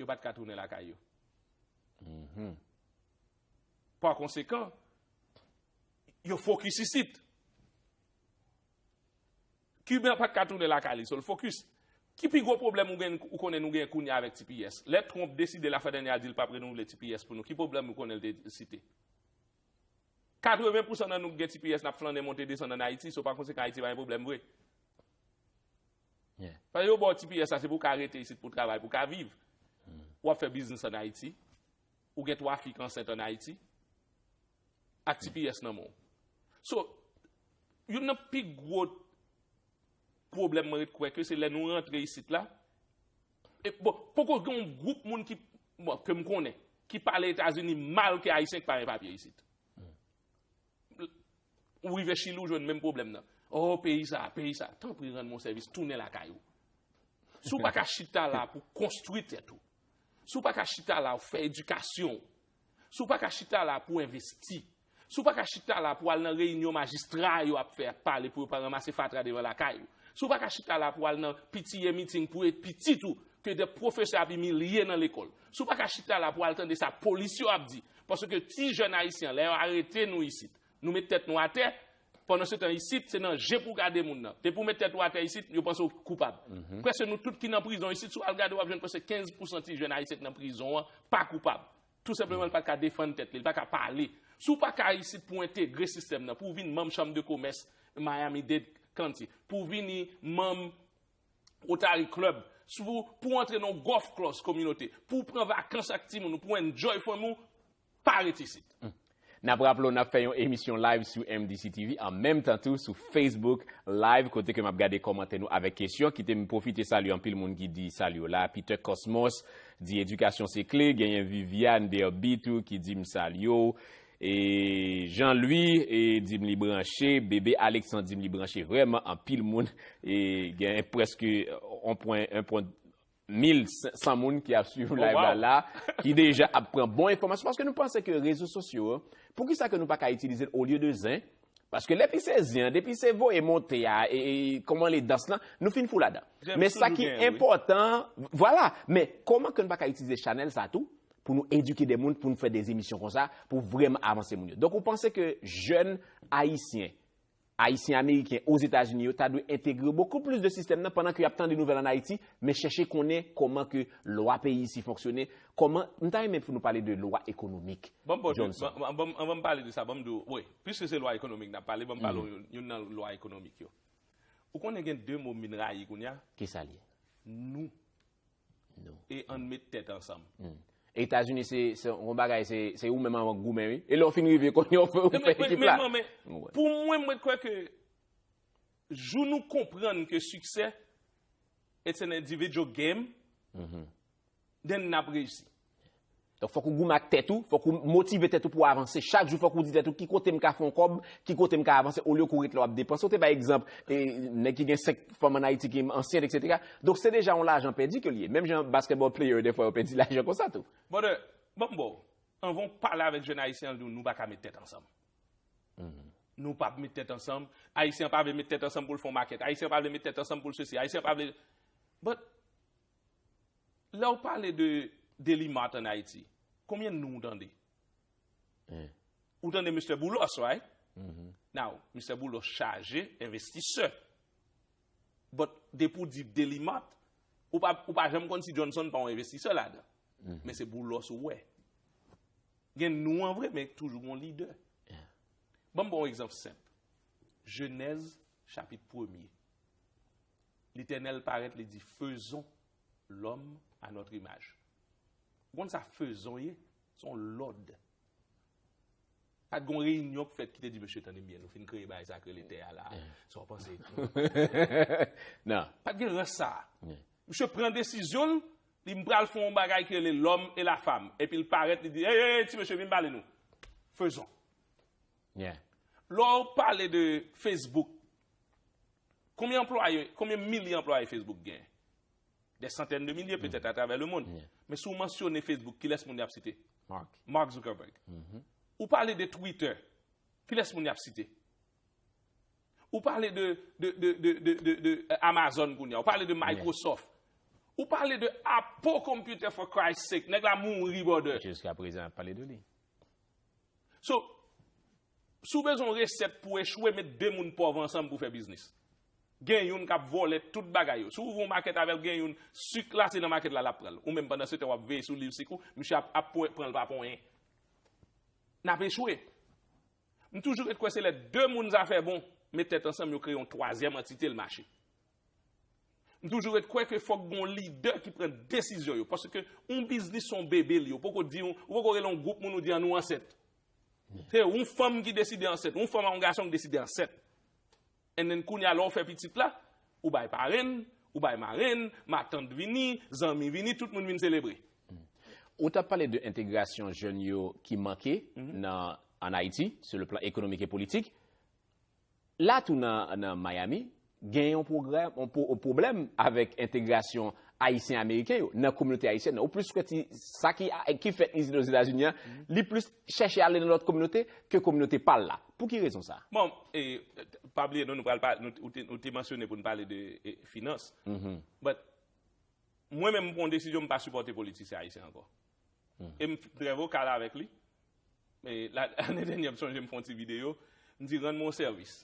Yo pa t ka tounen lakay yo. Pa konsekan, yo fokis isit. Kiben pa t ka tounen lakay li, so l fokis. Ki pi gwo pwoblèm ou gen, ou konnen nou gen kounye a avèk T P S? Lè Trump deside la fwa dènyè a di l p ap renouvle T P S pou nou, ki pwoblèm ou konnen l te site? Katreven pousan nan nou ki gen T P S n ap flannen monte desann ann Ayiti, so pa konsekan Ayiti pa gen pwoblèm vre. Paske yo ba w T P S la se pou w ka rete isit pou w travay, pou w ka viv. W ap fè biznis ann Ayiti, ou gen twa fi k ansent ann Ayiti, ak T P S nan men w. So, youn nan pi gwo pwoblèm mwen ret kwè ke se lè nou rantre isit la, e, bon, poko gen yon gwoup moun ki, bon, ke m konnen, ki pale Etazini mal ke Ayisyen ki pa gen papye isit. Ou rive Chili, ou jwenn menm pwoblèm nan. Oh, peyi sa, peyi sa. Tanpri, rann mwen sèvis, tounen lakay ou. Si w pa ka chita la pou konstwi tèt ou, si w pa ka chita la pou fè edikasyon w, si w pa ka chita la pou envesti, si w pa ka chita la pou al nan reyinyon majistra yo ap fè, ap pale pou yo pa ranmase fatra devan lakay ou, si w pa ka chita la pou al nan P T A meeting pou pitit ou, ke de pwofesè ap imilye nan lekòl, si w pa ka chita la pou al tande sa polis yo ap di, paske ti jèn ayisyen, lè yo arete nou isit, nou met tèt nou atè, pandan se tan isit, se nan je pou w gade moun nan. Depi w met tèt ou atè isit, yo panse w koupab. Prèske nou tout ki nan prizon isit, si w al gade, w ap jwenn prèske kenz pousan ti jèn ayisyen k nan prizon an pa koupab. Tou senpleman, l pa t ka defann tèt li, li pa ka pale. Si w pa ka isit pou w entegre sistèm nan, pou w vin manm Chambre de Commerce Miami-Dade County, pou w vini manm Rotary Club, si w, pou w antre nan yon golf course kominote, pou w pran vakans ak timoun ou, pou w enjoy fanmi w, pa ret isit. N ap raple w, n ap fè yon emisyon live sou M D C T V, an menm tan tou sou Facebook Live, kote ke m ap gade kòmantè nou avèk kesyon. Kite m pwofite salye anpil moun ki di salye w la. Peter Cosmos di edikasyon se kle, genyen Viviane Derby tou ki di m salye w. E Jean Louis e di m li branche, Bebe Alexandre di m li branche vrèman, anpil moun, e gen prèske yon pwen, yon pwen mil san moun ki ap swiv live la la, ki deja ap pran bon enfòmasyon, paske nou panse ke rezo sosyo, poukisa ke nou pa ka itilize l olye de zen? Paske lè pi se zen, depi se voye monte a, e, e kòman le dans lan, nou fin fou ladan. Men sa ki enpòtan, vwala, men kòman ke nou pa ka itilize chanèl sa tou, pou nou edike de moun, pou nou fè de emisyon konsa, pou vrèman avanse moun yo. Donk, ou panse ke jèn ayisyen, ayisyen ameriken Ozetazini yo ta dwe entegre bokou plis de sistèm nan pandan ke y ap tande nouvèl ann Ayiti, men chèche konnen kòman ke lwa peyi isi fonksyone, kòman, m ta renmen pou nou pale de lwa ekonomik, Johnson. Anvan m pale de sa, ban m di w, wi, piske se lwa ekonomik n ap pale, ban m pale w youn, youn nan lwa ekonomik yo. Ou konnen gen de mo m vin rayi kounye a? Kisa l ye? Nou. E ann met tèt ansanm. Etazini se, se yon bagay, se, se ou menm anvan goumen, wi. E lè w fin rive, kounye a w fè, w fè ekip la. Pou mwen, mwen kwè ke jou nou konprann ke siksè, it's an individual game, then n ap reyisi. Donk, fòk ou goumen ak tèt ou, fòk ou motive tèt ou pou w avanse. Chak jou, fòk ou di tèt ou, ki kote m ka fè yon kòb, ki kote m ka avanse, olye ke w ret la w ap depanse. Ou te bay egzanp, e, nèg ki gen senk fanm ann Ayiti ki ansent, etsetera. Donk, se deja yon lajan pèdi ke l ye. Menm jan basketball player, dèfwa, yo pèdi lajan konsa tou. Brother, ban m ba w. Anvan w pale avèk jèn ayisyen an, l di w nou pa ka met tèt ansanm. Nou p ap met tèt ansanm. Ayisyen an pa vle met tèt ansanm pou l fè yon makèt. Ayisyen an pa vle met tèt ansanm pou l sesi. Ayisyen an pa vle. But, lè w pale de Daily Mart ann Ayiti, konbyen non w tande? Ou tande Mister Boulos, right? Now, Mister Boulos chaje envestisè. But, depi w di Daily Mart, ou pa, ou pa janm konn si Johnson pa yon envestisè ladan. Men se Boulos ou wè. Gen non an vre, men toujou gen yon lidè. Ban m ba w yon egzanp senp. Jenèz, chapit premye. Letènèl parèt, li di, faisons l'homme à notre image. Ou konn sa faisons ye? Se yon lòd. Pa t gen yon reyinyon k fèt ki te di, mesye, tande m byen, nou fin kreye bagay sa k rele tè a la. Sa w panse? Non. Pa t gen rans sa. Misye pran desizyon l, li m pral fè yon bagay ki rele l'homme et la femme. Epi l parèt, li di, hey, hey, hey, ti mesye, vin pale nou. Faisons. Lè w pale de Facebook, konbyen anplwaye, konbyen milye anplwaye Facebook gen? Des centaines de milliers peut-être à travers le monde. Men si w mansyone Facebook, kilès moun y ap site? Mark Zuckerberg. Ou pale de Twitter, kilès moun y ap site? Ou pale de, de, de, de, de, de, de, euh, Amazon kounye a. Ou pale de Microsoft. Ou pale de Apple Computer, for Christ's sake. Nèg la mouri, brother. Jiska prezan ap pale de li. So, si w bezwen yon resèt pou echwe, met de moun pòv ansanm pou fè biznis. Gen youn k ap vòlè tout bagay yo. Si w ouvri yon makèt avè l, gen youn sik la, se nan makèt la l ap pran l. Ou menm pandan se tan w ap veye sou liv sik ou, misye ap, ap pran l pa ponyen. N ap echwe. M toujou ret kwè se lè de moun zafè bon, met tèt ansanm, yo kreye yon twazyèm antite, l mache. M toujou ret kwè ke fòk gen yon lidè ki pran desizyon yo. Paske yon biznis se yon bebe li ye. Ou poko di, ou poko rele yon gwoup moun ou di an nou ansent. Se yon fanm ki deside ansent, yon fanm ak yon gason ki deside ansent. And then kounye a lè w fè pitit la, ou bay parenn, ou bay marenn, matant vini, zanmi vini, tout moun vin selebre. Ou t ap pale de entegrasyon jèn yo ki manke nan an Ayiti, sur le plan économique et politique. La tou nan, nan Miami, gen yon pwogram, yon pwo- yon pwoblèm avèk entegrasyon ayisyen ameriken yo nan kominote ayisyèn nan. Ou plis kwè ti sa ki, ki fèt isit Ozetazini an, li plis chèche ale nan lòt kominote ke kominote pa l la. Pou ki rezon sa? Bon, e, pa bliye non, nou pral pa, nou, ou te, ou te mansyone pou n pale de e, finans. But mwen menm m pran yon desizyon, m pa sipòte politisyen ayisyen ankò. E m trè vokal avèk li. E la, ane dènye, m sonje m fè yon ti videyo. M di, rann mwen yon sèvis.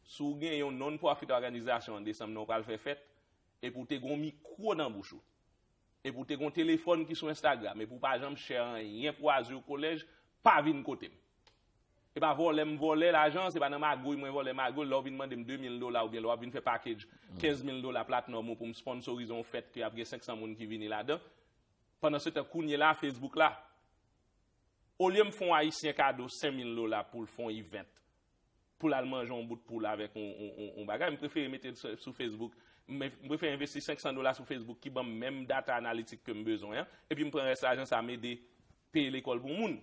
Si w gen yon non-profit òganizasyon an desanm nan, w pral fè fèt, epi w te gen yon mikwo nan bouch ou, epi w te gen yon telefòn ki sou Instagram, epi w pa janm share anyen pou Azur College, pa vin kote m. E pa vòlè m vòlè lajan, se pa nan magouy mwen vòlè magouy. Lè w vin mande m de mil dola oubyen lè w ap vin fè package kenz mil dola Platinum ou pou m sponsorize yon fèt ke ap gen senk san moun ki vini ladan. Pandan se tan, kounye la, Facebook la, olye m fè yon Ayisyen kado senk mil dola pou l fè yon event, pou l al manje yon bout poul avèk yon, yon, yon, yon bagay, m prefere mete l sou, sou Facebook. M, m prefere envesti senk san dola sou Facebook ki ban m menm data analitik ke m bezwen an, epi m pran rès lajan sa a, m ede peye lekòl pou moun.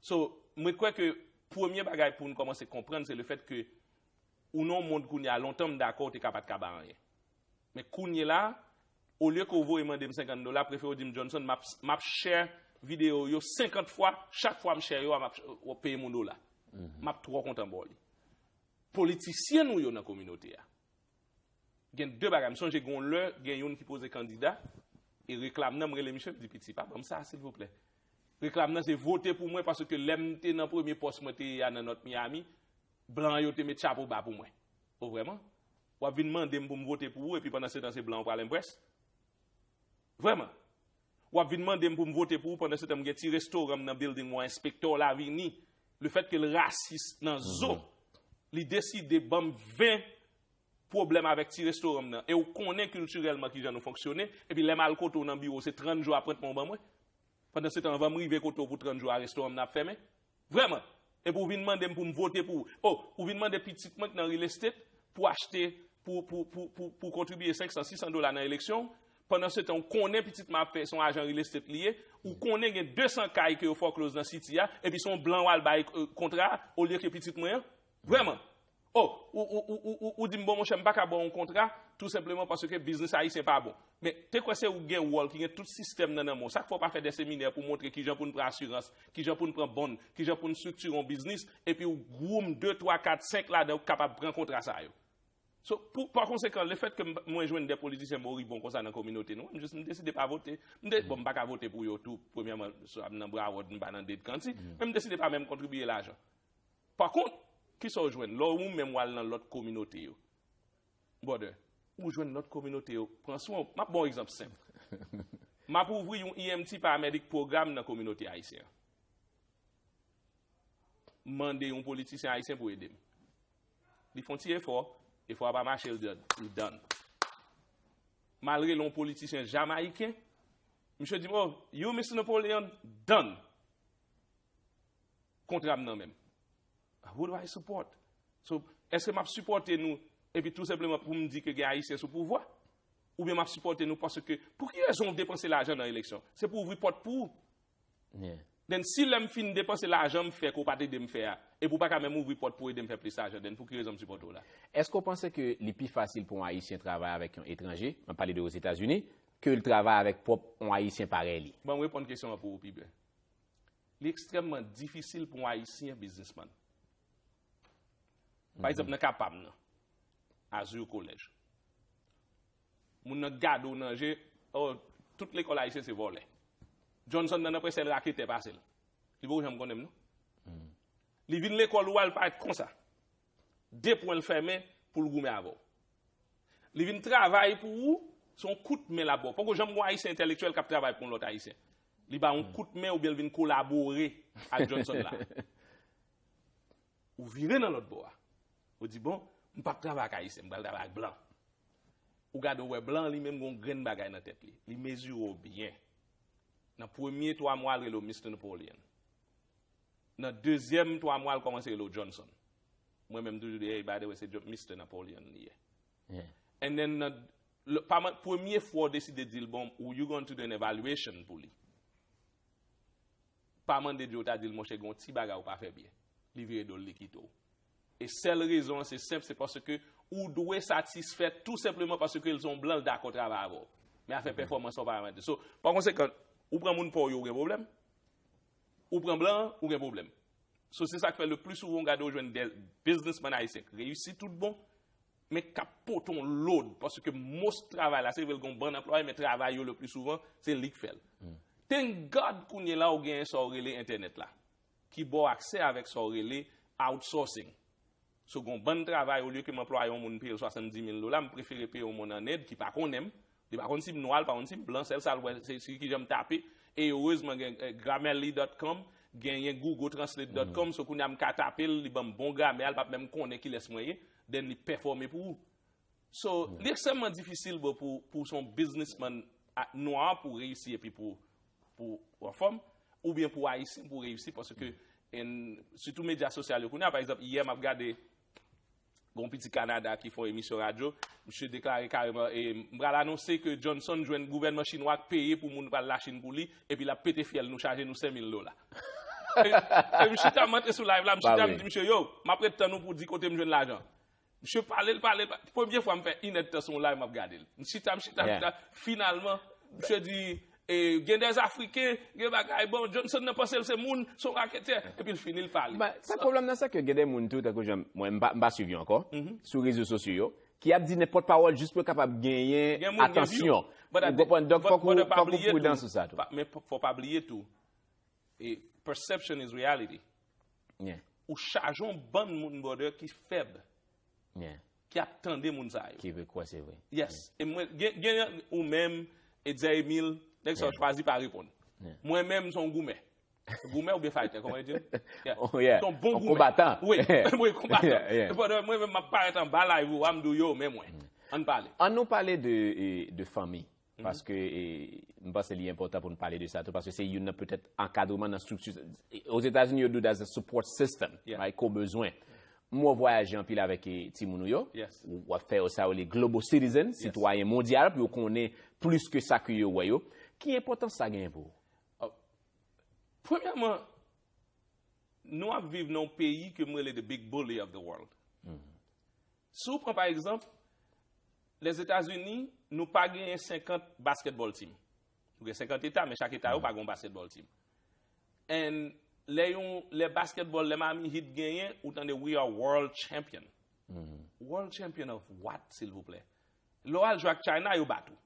So, mwen kwè ke premye bagay pou n kòmanse konprann, se le fèt ke ou nan yon mond kounye a, lontan m dakò ou te ka pa t ka bay anyen. Men kounye la, olye ke w voye mande m senkant dola, prefere w di m, Johnson, m ap, m ap share videyo yo senkant fwa, chak fwa m share yo a, m ap, w ap peye m yon dola. M ap twò kontan ba w li. Politisyen nou yo nan kominote a. Gen de bagay. M sonje gen yon lè, gen youn ki poze kandida, e reklam nan, m rele misye, m di, piti, pa ban m sa, silvouplè. Reklam nan, se vote pou mwen, paske lè m te nan premye pòs mwen te ye a nan North Miami, blan yo te met chapo ba pou mwen. O, vrèman? W ap vin mande m pou m vote pou ou, epi pandan se tan, se blan w pral enprès? Vrèman? W ap vin mande m pou m vote pou ou, pandan se tan, m gen ti restoran m nan building mwen, enspektè w la vini. Le fèt ke l rasis nan zo, li deside ban m ven pwoblèm avèk ti restoran m nan. E w konnen kiltirèlman kijan nou fonksyone, epi lè m al kote w nan biwo, se trant jou apwentman w ban mwen. Pandan se tan, anvan m rive kote w pou trant jou a, restoran m nan ap fèmen. Vrèman. Epi w vin mande m pou m vote pou ou. O, ou vin mande pitit mwen k nan real estate pou achte, pou, pou, pou, pou, pou kontribiye senk san, sis san dola nan eleksyon w. Pandan se tan, ou konnen pitit mwen ap fè, se yon ajan real estate li ye. Ou konnen gen de san kay ke yo foreclose nan city a, epi se yon blan w al bay, euh, kontra a, olye ke pitit mwen an. Vrèman. O, ou, ou, ou, ou, ou, ou di m, bon, monchè, m pa ka ba w yon kontra, tou senpleman paske biznis ayisyen pa bon. Men, te kwè se ou gen wòl ki gen tout sistèm nan nan men w. Sa k fè w pa fè de seminè pou montre kijan pou n pran asirans, kijan pou n pran bond, kijan pou n estriktire yon biznis, epi w groom de, twa, kat, senk ladan yo k kapab pran kontra sa yo. So, pou, pa konsekan, le fèt ke m, mwen jwenn de politisyen moribon konsa nan kominote nou, m jis, m deside pa vote. M de, bon, m pa ka vote pou yo tou, premyèman, swa m nan Broward, m pa nan Dade County, men m deside pa menm kontribiye lajan. Pa kont, kisa w jwenn? Lè w menm w al nan lòt kominote yo, brother, ou jwenn lòt kominote yo pran swen w. M ap ba w egzanp senp. M ap ouvri yon E M T paramedic program nan kominote ayisyen an. M mande yon politisyen ayisyen pou ede m. Li fè yon ti efò, efò a pa mache, l di, li done. M al rele yon politisyen jamayiken, misye di m, oh, you, Mister Napoleon, done. Kontra m nan men m. Who do I support? So, èske m ap sipòte nou epi tou senpleman pou m di ke gen ayisyen sou pouvwa? Oubyen m ap sipòte nou paske, pou ki rezon w depanse lajan nan eleksyon? Se pou ouvri pòt pou ou. Then si lè m fin depanse lajan m fè ke w pa t ede m fè a, epi w pa ka menm ouvri pòt pou w ede m fè plis lajan, then pou ki rezon m sipòte w la? Èske w panse ke li pi fasil pou yon Ayisyen travay avèk yon etranje, m ap pale de Ozetazini, ke l travay avèk pwòp yon Ayisyen parèy li? Ban m reponn kesyon an pou ou pi byen. Li ekstrèmman difisil pou yon Ayisyen biznismann. Pa egzanp, nan ka pa m nan, Azur College. Moun nan gade w nan je, oh, tout lekòl ayisyen se vòlè. Johnson nan, nan prensè l raketè pase l. Li poko janm konnen m, non. Li vin lekòl ou a, l parèt konsa. De pwen l fèmen pou l goumen avè w. Li vin travay pou ou, se yon kout men l ap ba w. Poko janm gen yon ayisyen entèlektyèl k ap travay pou yon lòt ayisyen. Li ba yon kout men oubyen l vin kolabore ak Johnson la. Ou vire nan lòt bò a. Ou di, bon, m p ap travay ak ayisyen, m pral travay ak blan. Ou gade, ou wè blan li menm gen yon grenn bagay nan tèt li. Li mezire w byen. Nan premye twa mwa, l rele w Mister Napoleon. Nan dezyèm twa mwa, l kòmanse rele w Johnson. Mwen menm toujou di, hey, by the way, se John- Mister Napoleon li ye. And then, nan, le, pa man- premye fwa w deside di l, bon, ou you going to do an evaluation pou li. Pa mande Dye w ta di l, monchè, gen yon ti bagay ou pa fè byen. Li vire do l, li kite w. E sèl rezon an, se senp, se paske ou dwe satisfè tou senpleman paske l se yon blan, l dakò travay avè w. Men afè pèfòmans ou pa mande. So, pa konsekan, ou pran moun pa w yo, ou gen pwoblèm. Ou pran blan, ou gen pwoblèm. So, se sa k fè le pli souvan w gade w jwenn de biznismann ayisyen k reyisi tout bon, men k ap pote yon load, paske most travay la, se vre l gen yon bann anplwaye, men travay yo le pli souvan, se li k fè l. Thank God, kounye la, ou genyen sa w rele entènèt la, ki ba w aksè avèk sa w rele outsourcing. So, gen yon bann travay, olye ke m anplwaye yon moun, m peye l swasanndiz mil dola, m prefere peye yon moun an End ki pa konnen m, li pa konn si m nwa, li pa konn si m blan, sèl sa l wè, se, se kijan m tape. E erezman, gen eh, grammarly dot com, genyen google translate dot com, so kounye a m ka tape l, li ban m bon gramè a, l p ap menm konnen kilès mwen ye, then li pèfòme pou ou. So, li ekstrèmman difisil, bro, pou, pou se yon biznismann a- nwa pou reyisi epi pou, pou anfòm, oubyen pou ayisyen pou reyisi, paske, en, sitou medya sosyal yo, kounye a, pa egzanp, yè m ap gade, gen yon piti Kanada ki fè yon emisyon radyo, misye deklare kareman, e, m pral anonse ke Johnson jwenn gouvènman chinwa k peye pou moun pral Lachin pou li, epi l ap pete fyèl nou, chaje nou senk mil dola. E, e m chita, m antre sou live la, m chita, m di misye, yo, m ap ret tann ou pou w di kote m jwenn lajan. Misye pale, l pale, l pale. Premye fwa m fè inèdtan sou yon live, m ap gade l. M chita, m chita, m chita. Finalman, misye di, e, gen de Afriken, gen bagay, bon, Johnson nan panse l se moun, se yon raketè. Epi l fini, l pale. Sa pwoblèm nan, se ke gen de moun tou, tankou jan mwen, m pa, m pa swiv yo ankò, sou rezo sosyo yo, ki ap di nenpòt pawòl jis pou yo kapab genyen atansyon. Ou konprann? Donk, fòk ou, fòk ou pridan sou sa tou. Men fò pa bliye tou, e perception is reality. Ou chaje yon bann moun, brother, ki fèb, ki ap tande moun sa yo. Ki vle kwè se vre. Yes. E mwen, gen, gen ou menm, Edzer Emile, nèg sa yo chwazi pa reponn. Mwen menm, se yon goumen. Goumen oubyen faytè, kòman yo di l? Se yon bon goumen. Konbatan. Wi, wi, konbatan. Mwen menm, m ap parèt anba live ou a, m di w, yo, men mwen. Ann pale. Ann nou pale de, e, de fanmi. Paske, e, m panse li enpòtan pou n pale de sa tou, paske se youn nan petèt ankadreman nan estrikti. Ozetazini, yo do that's a support system, right? Ke w bezwen. M wè w vwayaje anpil avèk, e, timoun ou yo. Ou ap fè yo sa yo rele global citizen, sitwayen mondyal, pou yo konnen plis ke sa ke yo wè yo. Ki enpòtans sa genyen pou ou? Premyèman, nou ap viv nan yon peyi ke m rele the big bully of the world. Si w pran pa egzanp, Lèzetazini, nou pa genyen senkant basketball team. Nou gen senkant eta, men chak eta yo pa gen yon basketball team. And lè yon, lè basketball, lè Miami Heat genyen, ou tande, we are world champion. World champion of what, silvouplè? Lè w al jwe ak China, yo bat ou.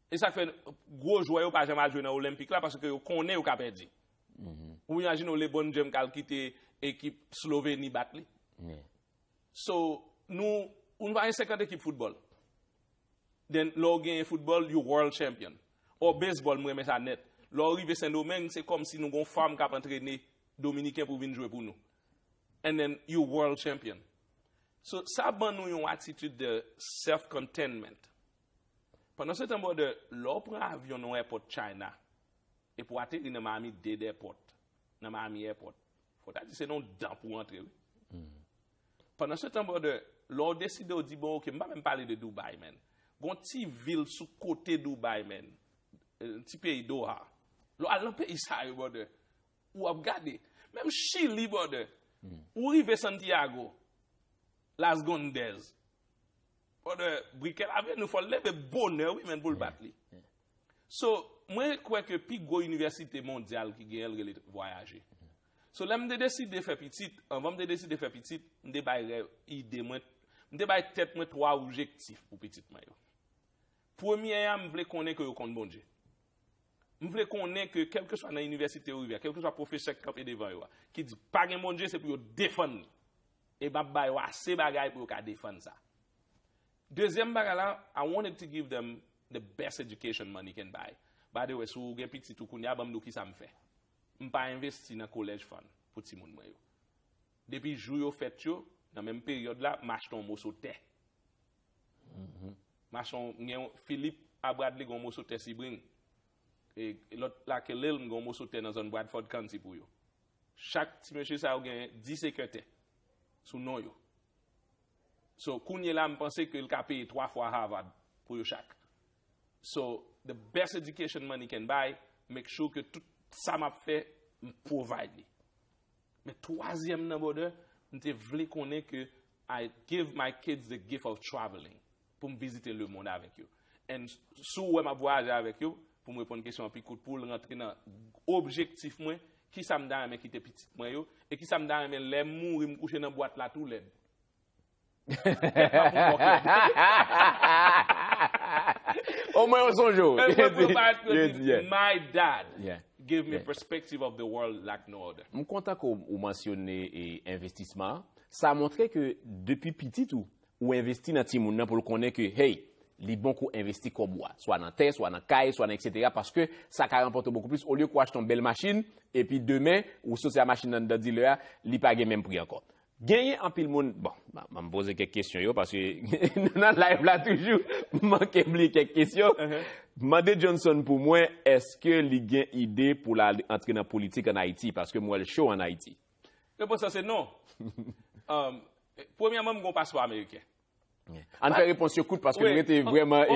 E sa k fè gwo jwè yo pa janm al jwe nan Olenpik la, paske yo konnen yo ka pèdi. Ou imajine w LeBron James k al kite ekip Sloveni bat li. So, nou, nou pa gen senkant ekip foutbòl. Then, lè w genyen foutbòl, you world champion. Or baseball, m renmen sa nèt. Lè w rive Sendomeng, se kòmsi nou gen yon farm k ap antrene Dominiken pou vin jwe pou nou. And then, you world champion. So, sa ban nou yon atitid de self-contentment. Pandan se tan, brother, lè w pran avyon nan yon airport China, epi w ateri nan Miami Dade Airport, nan Miami Airport, fò w ta di se nan yon dan pou w antre, wi. Pandan se tan, brother, lè w deside w di, bon, ok, m pa menm pale de Dubai, man. Gon ti vil sou kote Dubai, man. Eh, ti peyi Doha. Lè w al nan peyi sa yo, brother, ou ap gade. Menm Chili, brother. Ou rive Santiago, Las Condes. Brother, brikè lave nou, fò l leve bonè, wi, men pou l bat li. So, mwen kwè ke pi gwo inivèsite mondyal ki genyen, l rele vwayaje. So, lè m te deside fè pitit, anvan m te deside fè pitit, m te bay rèv, ide mwen, m te bay tèt mwen twa objektif pou pitit mwen yo. Premye a, m vle konnen ke yo konn Bondye. M vle konnen ke kèlkeswa nan inivèsite yo rive a, kèlkeswa pwofesè k kanpe devan yo a, ki di pa gen Bondye, se pou yo defann li. E m ap ba yo ase bagay pou yo ka defann sa. Dezyèm bagay la, I wanted to give them the best education money can buy. By the way, si w gen pitit ou kounye a, ban m di w kisa m fè. M pa envesti nan college fund pou timoun mwen yo. Depi jou yo fèt yo, nan menm peryòd la, m achte yon moso tè. M achte yon, m gen yon, Philip a Bradley gen yon moso tè Sebring. E lòt la Khalil, m gen yon moso tè nan zòn Bradford County pou yo. Chak ti mesye sa yo gen dis eke tè sou non yo. So, kounye la, m panse ke l ka peye twa fwa Harvard pou yo chak. So, the best education money can buy, make sure ke tout sa m ap fè, m provide li. Men twazyèm nan, brother, m te vle konnen ke I give my kids the gift of traveling, pou m vizite lemonn avèk yo. And si w wè m ap vwayaje avèk yo, pou m reponn kesyon an pi kout, pou l rantre nan objektif mwen, kisa m ta renmen kite pitit mwen yo, e kisa m ta renmen lè m mouri, m kouche nan bwat la tou lèd. Omwen yo sonje w. My dad gave me perspective of the world like no other. M kontan ke w mansyone e, envestisman an. Sa montre ke depi pitit ou, ou envesti nan timoun nan pou l konnen ke, hey, li bon ke w envesti kòb ou a. Swa nan tè, swa nan kay, swa nan etsetera, paske sa ka ranpòte w bokou plis. Olye ke w achte yon bèl machin, epi demen, ou soti a machin nan anndan dilè a, li pa gen menm pri ankò. Genyen anpil moun, bon, m a, m a poze kèk kesyon yo, paske nou nan live la toujou, m manke bliye kèk kesyon. M mande Johnson pou mwen, èske li gen ide pou l al antre nan politik ann Ayiti, paske m wè l cho ann Ayiti. Repons lan se non. Um, premyèman, m gen yon paspò ameriken. Ann fè repons yo kout paske nou rete vrèman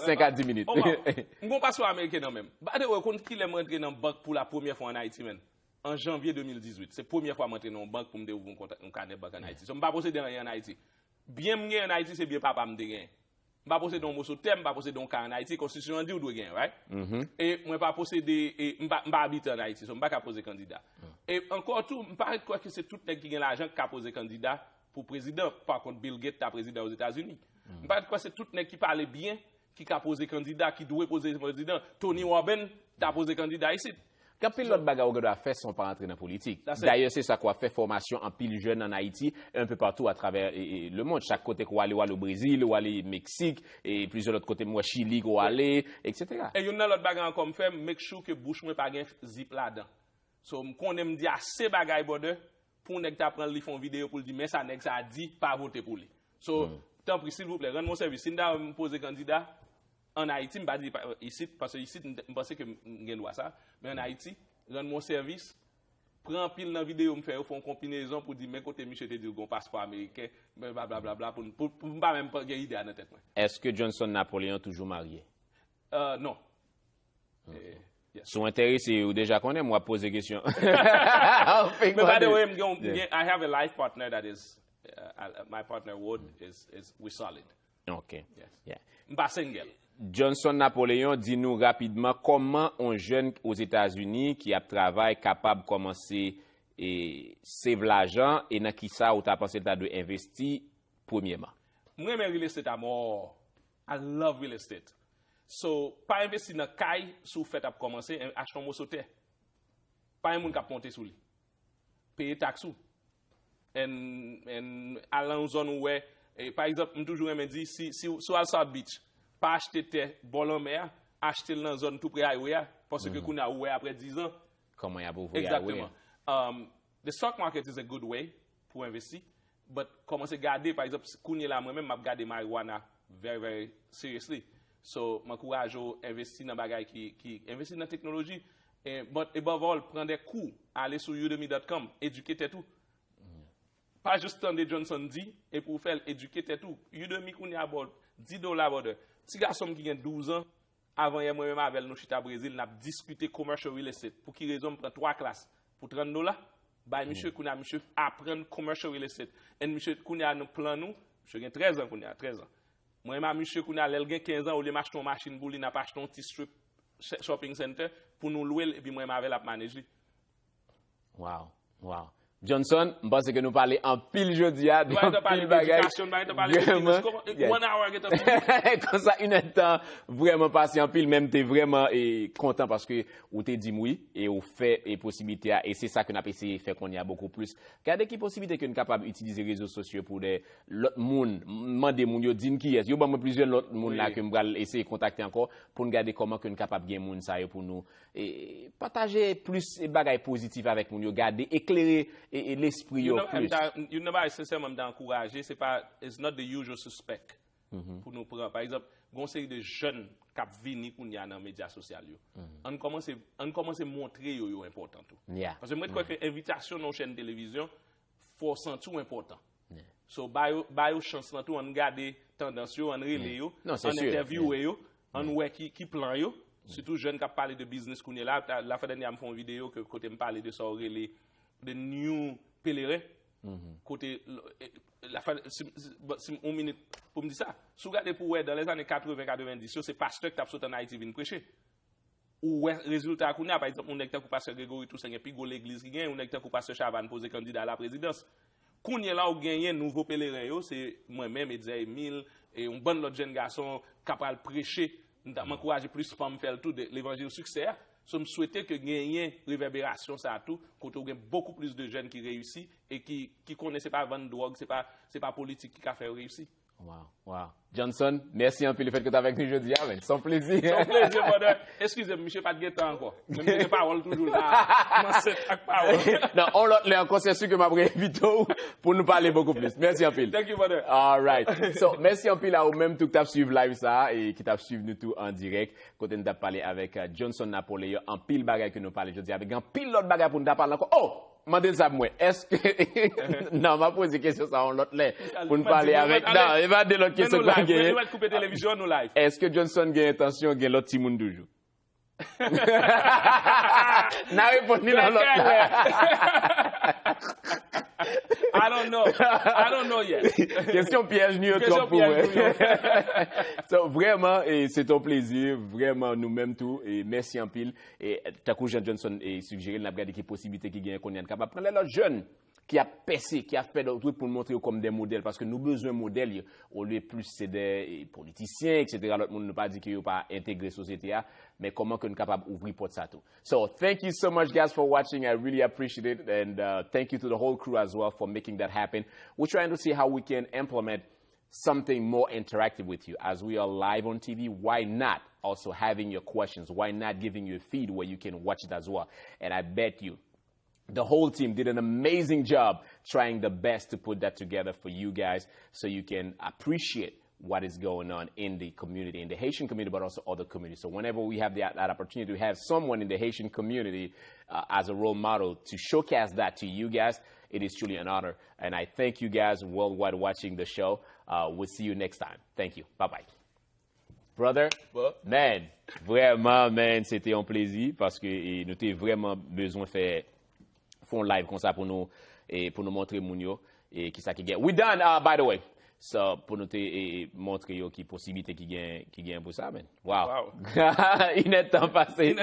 senk a dis minit. M gen yon paspò ameriken nan men m. By the way, ou konn kilè m rantre nan bank pou la premyè fwa ann Ayiti, menm? An janvye de mil dizuit. Se premyè fwa m rantre nan yon bank pou m te ouvri yon kontak, yon kanè bank ann Ayiti. So, m pa posede anyen ann Ayiti. Byen m genyen ann Ayiti, se byen papa m te genyen. M pa posede yon moso tè, m pa posede yon kay ann Ayiti, konstitisyon an di w dwe genyen, right? E mwen pa posede, e m pa, m pa abite ann Ayiti, so m pa ka poze kandida. E ankò tou, m pa ret kwè ke se tout nèg ki gen lajan ki ka poze kandida pou prezidan. Pa kont, Bill Gates ta prezidan Ozetazini. M pa ret kwè se tout nèg ki pale byen ki ka poze kandida, ki dwe poze prezidan. Tony Robbins ta poze kandida isit. Gen anpil lòt bagay ou gen dwa fè san w pa rantre nan politik. Dayè, se sa k w ap fè, fòmasyon anpil jèn ann Ayiti, un peu partout à travers e, e, le monde. Chak kote ke w ale, w ale o Brezil, w ale Meksik, e plizyè lòt kote, m wè Chili ke w ale, etsetera. E youn nan lòt bagay ankò m fè, m make sure ke bouch mwen pa gen zip ladan. So, m konnen m di ase bagay, brother, pou nèg ta pran l, li fè yon videyo pou l di, men sa nèg sa a di, pa vote pou li. So, tanpri, silvouplè, rann mwen sèvis. Si m ta wè m poze kandida ann Ayiti, m pa di pa- isit, paske isit, m, m panse ke m, m gen dwa sa, men ann Ayiti, rann mwen sèvis, pran anpil nan videyo m fè yo, fè yon konbinezon pou di, men kote misye te di l gen yon paspò ameriken, men blablabla, pou, pou, pou m pa menm pa gen ide a nan tèt mwen. Èske Johnson Napoléon toujou marye? Euh, non. Si w enterese, ou deja konnen, m w ap poze kesyon. Men by the way, m gen, m gen, I have a life partner that is, uh, I- my partner Wood is, is, we solid. Ok. M pa single. Johnson Napoléon, di nou rapidman kòman yon jèn Ozetazini ki ap travay kapab kòmanse e save lajan e nan kisa ou ta panse l ta dwe envesti premyèman? Mwen renmen real estate amò. I love real estate. So, pa envesti nan kay si w fèt ap kòmanse, en- achte yon moso tè. Pa gen moun k ap monte sou li. Peye taks ou. And, and al nan yon zòn ou wè, e, pa egzanp, m toujou renmen di, si, si, si w al South Beach, pa achte tè bò lanmè a, achte l nan zòn tou pre highway a, paske kounye a ou wè apre diz an. Kòman y ap ouvri highway a? Exactement. Um, the stock market is a good way pou envesti, but kòmanse gade, pa egzanp, kounye la, mwen menm, m ap gade marijuana very, very seriously. So, m ankouraje w envesti nan bagay ki, ki, envesti nan teknoloji, eh, but above all, pran de kou, ale sou udemy dot com, edike tèt ou. Pa jis tande Johnson di, epi w fè l, edike tèt ou. Udemy kounye a ba w dis dola, brother. Ti gason m ki gen douz an, avan yè mwen menm avè l nou chita Brezil, n ap diskite commercial real estate. Pou ki rezon m pran twa klas pou trant dola? Bay misye, kounye a misye aprann commercial real estate. And misye kounye a nan plan nou, misye gen trèz an kounye a, trèz an. Mwen menm a misye kounye a, lè l gen kenz an, olye m achte yon machin pou li, n ap achte yon ti strip sh- shopping center pou nou lwe l, epi mwen menm avè l ap manage li. Wow. Wow. Johnson, m panse ke nou pale anpil jodi a, de anpil bagay. Vrèman. Konsa, inèdtan vrèman pase anpil, men m te vrèman e, kontan paske ou te di m wi, e ou fè e posiblite a, e se sa ke n ap eseye fè kounye a bokou plis. Gade ki posiblite ke n kapab itilize rezo sosyo pou de lòt moun, m- mande moun yo, di n kiyès. Yo ban mwen plizyè lòt moun la ke m pral eseye kontakte ankò pou n gade kòman ke n kapab gen moun sa yo pou nou e, pataje plis bagay pozitif avèk moun yo, gade, eklere e, e, lespri yo plis. Youn nan bagay, sensèman, m ta ankouraje, se pa, it's not the usual suspect pou nou pran. Pa egzanp, gen yon seri de jèn k ap vini kounye a nan medya sosyal yo. Ann kòmanse, ann kòmanse montre yo yo enpòtan tou. Paske mwen kwè ke envitasyon nan yon chèn televizyon, fò w santi w enpòtan. So, ba yo, ba yo chans lan tou, ann gade tandans yo, ann rele yo, ann entèvyouwe yo, ann wè ki, ki plan yo. Sitou jèn k ap pale de biznis kounye la. La, lafwa dènyè a, m fè yon videyo ke, kote m pale de sa w rele the new peleren. Kote, l- e, lafwa, si, si, bon, si m- yon minit pou m di sa. Si w gade pou w wè, dan lèzane katreven, katrevenndis yo, se pastè ki t ap sot ann Ayiti vin preche. Ou wè rezilta a kounye a, pa egzanp, yon nèg tankou pastè Gregory Toussaint gen pi gwo legliz ki genyen, yon nèg tankou pastè Chavannes poze kandida a la prezidans. Kounye la, ou genyen nouvo peleren yo, se mwen menm, Edzer Emile, e yon bann lòt jèn gason k ap pral preche. M ta- m ankouraje plis fanm fè l tou, de levanjil siksè a. So, m swete ke genyen revèberasyon sa a tou, kote ou gen bokou plis de jèn ki reyisi e ki, ki konnen se pa vann dwòg, se pa, se pa politik ki ka fè yo reyisi. Wow, wow. Johnson, mèsi anpil le fèt ke w t avèk nou jodi a, men. Se yon plezi. Se yon plezi, brother. Eskize m, misye pa t gen tan ankò. Men m te gen pawòl toujou la. M ansent ak pawòl. Non, yon lòt lè ankò, se si ke m ap reinvite w pou nou pale bokou plis. Mèsi anpil. Thank you, brother. All right. So, mèsi anpil a ou menm tou ki t ap swiv live sa a e ki t ap swiv nou tou an dirèk. Kote n t ap pale avèk, euh, Johnson Napoléon. Anpil bagay ke nou pale jodi a. Avèk anpil lòt bagay pou n ta pale ankò. Oh! Mande l sa pou mwen. Èske, non, m ap poze kesyon sa yon lòt lè pou n pale avèk, non, e pa de lòt kesyon k ap genyen. Èske Johnson gen entansyon gen lòt timoun toujou? N a reponn li nan lòt la. I don't know. I don't know yet. Kesyon pyèj nou yo twòp pou mwen. So, vrèman, e, se ton plezi, vrèman, nou menm tou, e mèsi anpil. E, tankou Jean Johnson e, sijere l, n ap gade ki posiblite ki genyen kounye a. N kapab pran lè lòt jèn ki ap pèse, ki ap fè lòt wout pou n montre yo kòm de modèl, paske nou bezwen modèl yo, olye plis se de e, politisyen, et cetera. Lòt moun, nou pa di ke yo pa entegre sosyete a, men kòman ke n kapab ouvri pòt sa tou. So, thank you so much, guys, for watching. I really appreciate it. And uh, thank you to the whole crew as well for making that happen. We're trying to see how we can implement something more interactive with you. As we are live on T V, why not also having your questions? Why not giving you a feed where you can watch it as well? And I bet you the whole team did an amazing job trying the best to put that together for you guys so you can appreciate what is going on in the community, in the Haitian community, but also other communities. So whenever we have that, that opportunity to have someone in the Haitian community uh, as a role model to showcase that to you guys, it is truly an honor. And I thank you guys worldwide watching the show. Uh, we'll see you next time. Thank you. Bye bye. Brother, man, vrèman, man, se te yon plezi paske e, nou te vrèman bezwen fè, fè yon live konsa pou nou, e, pou nou montre moun yo e, ki sa ki gen. We done, uh, by the way. So, pou nou te e, e, montre yo ki posiblite ki gen, ki gen pou sa, man. Wow. Inèdtan pase.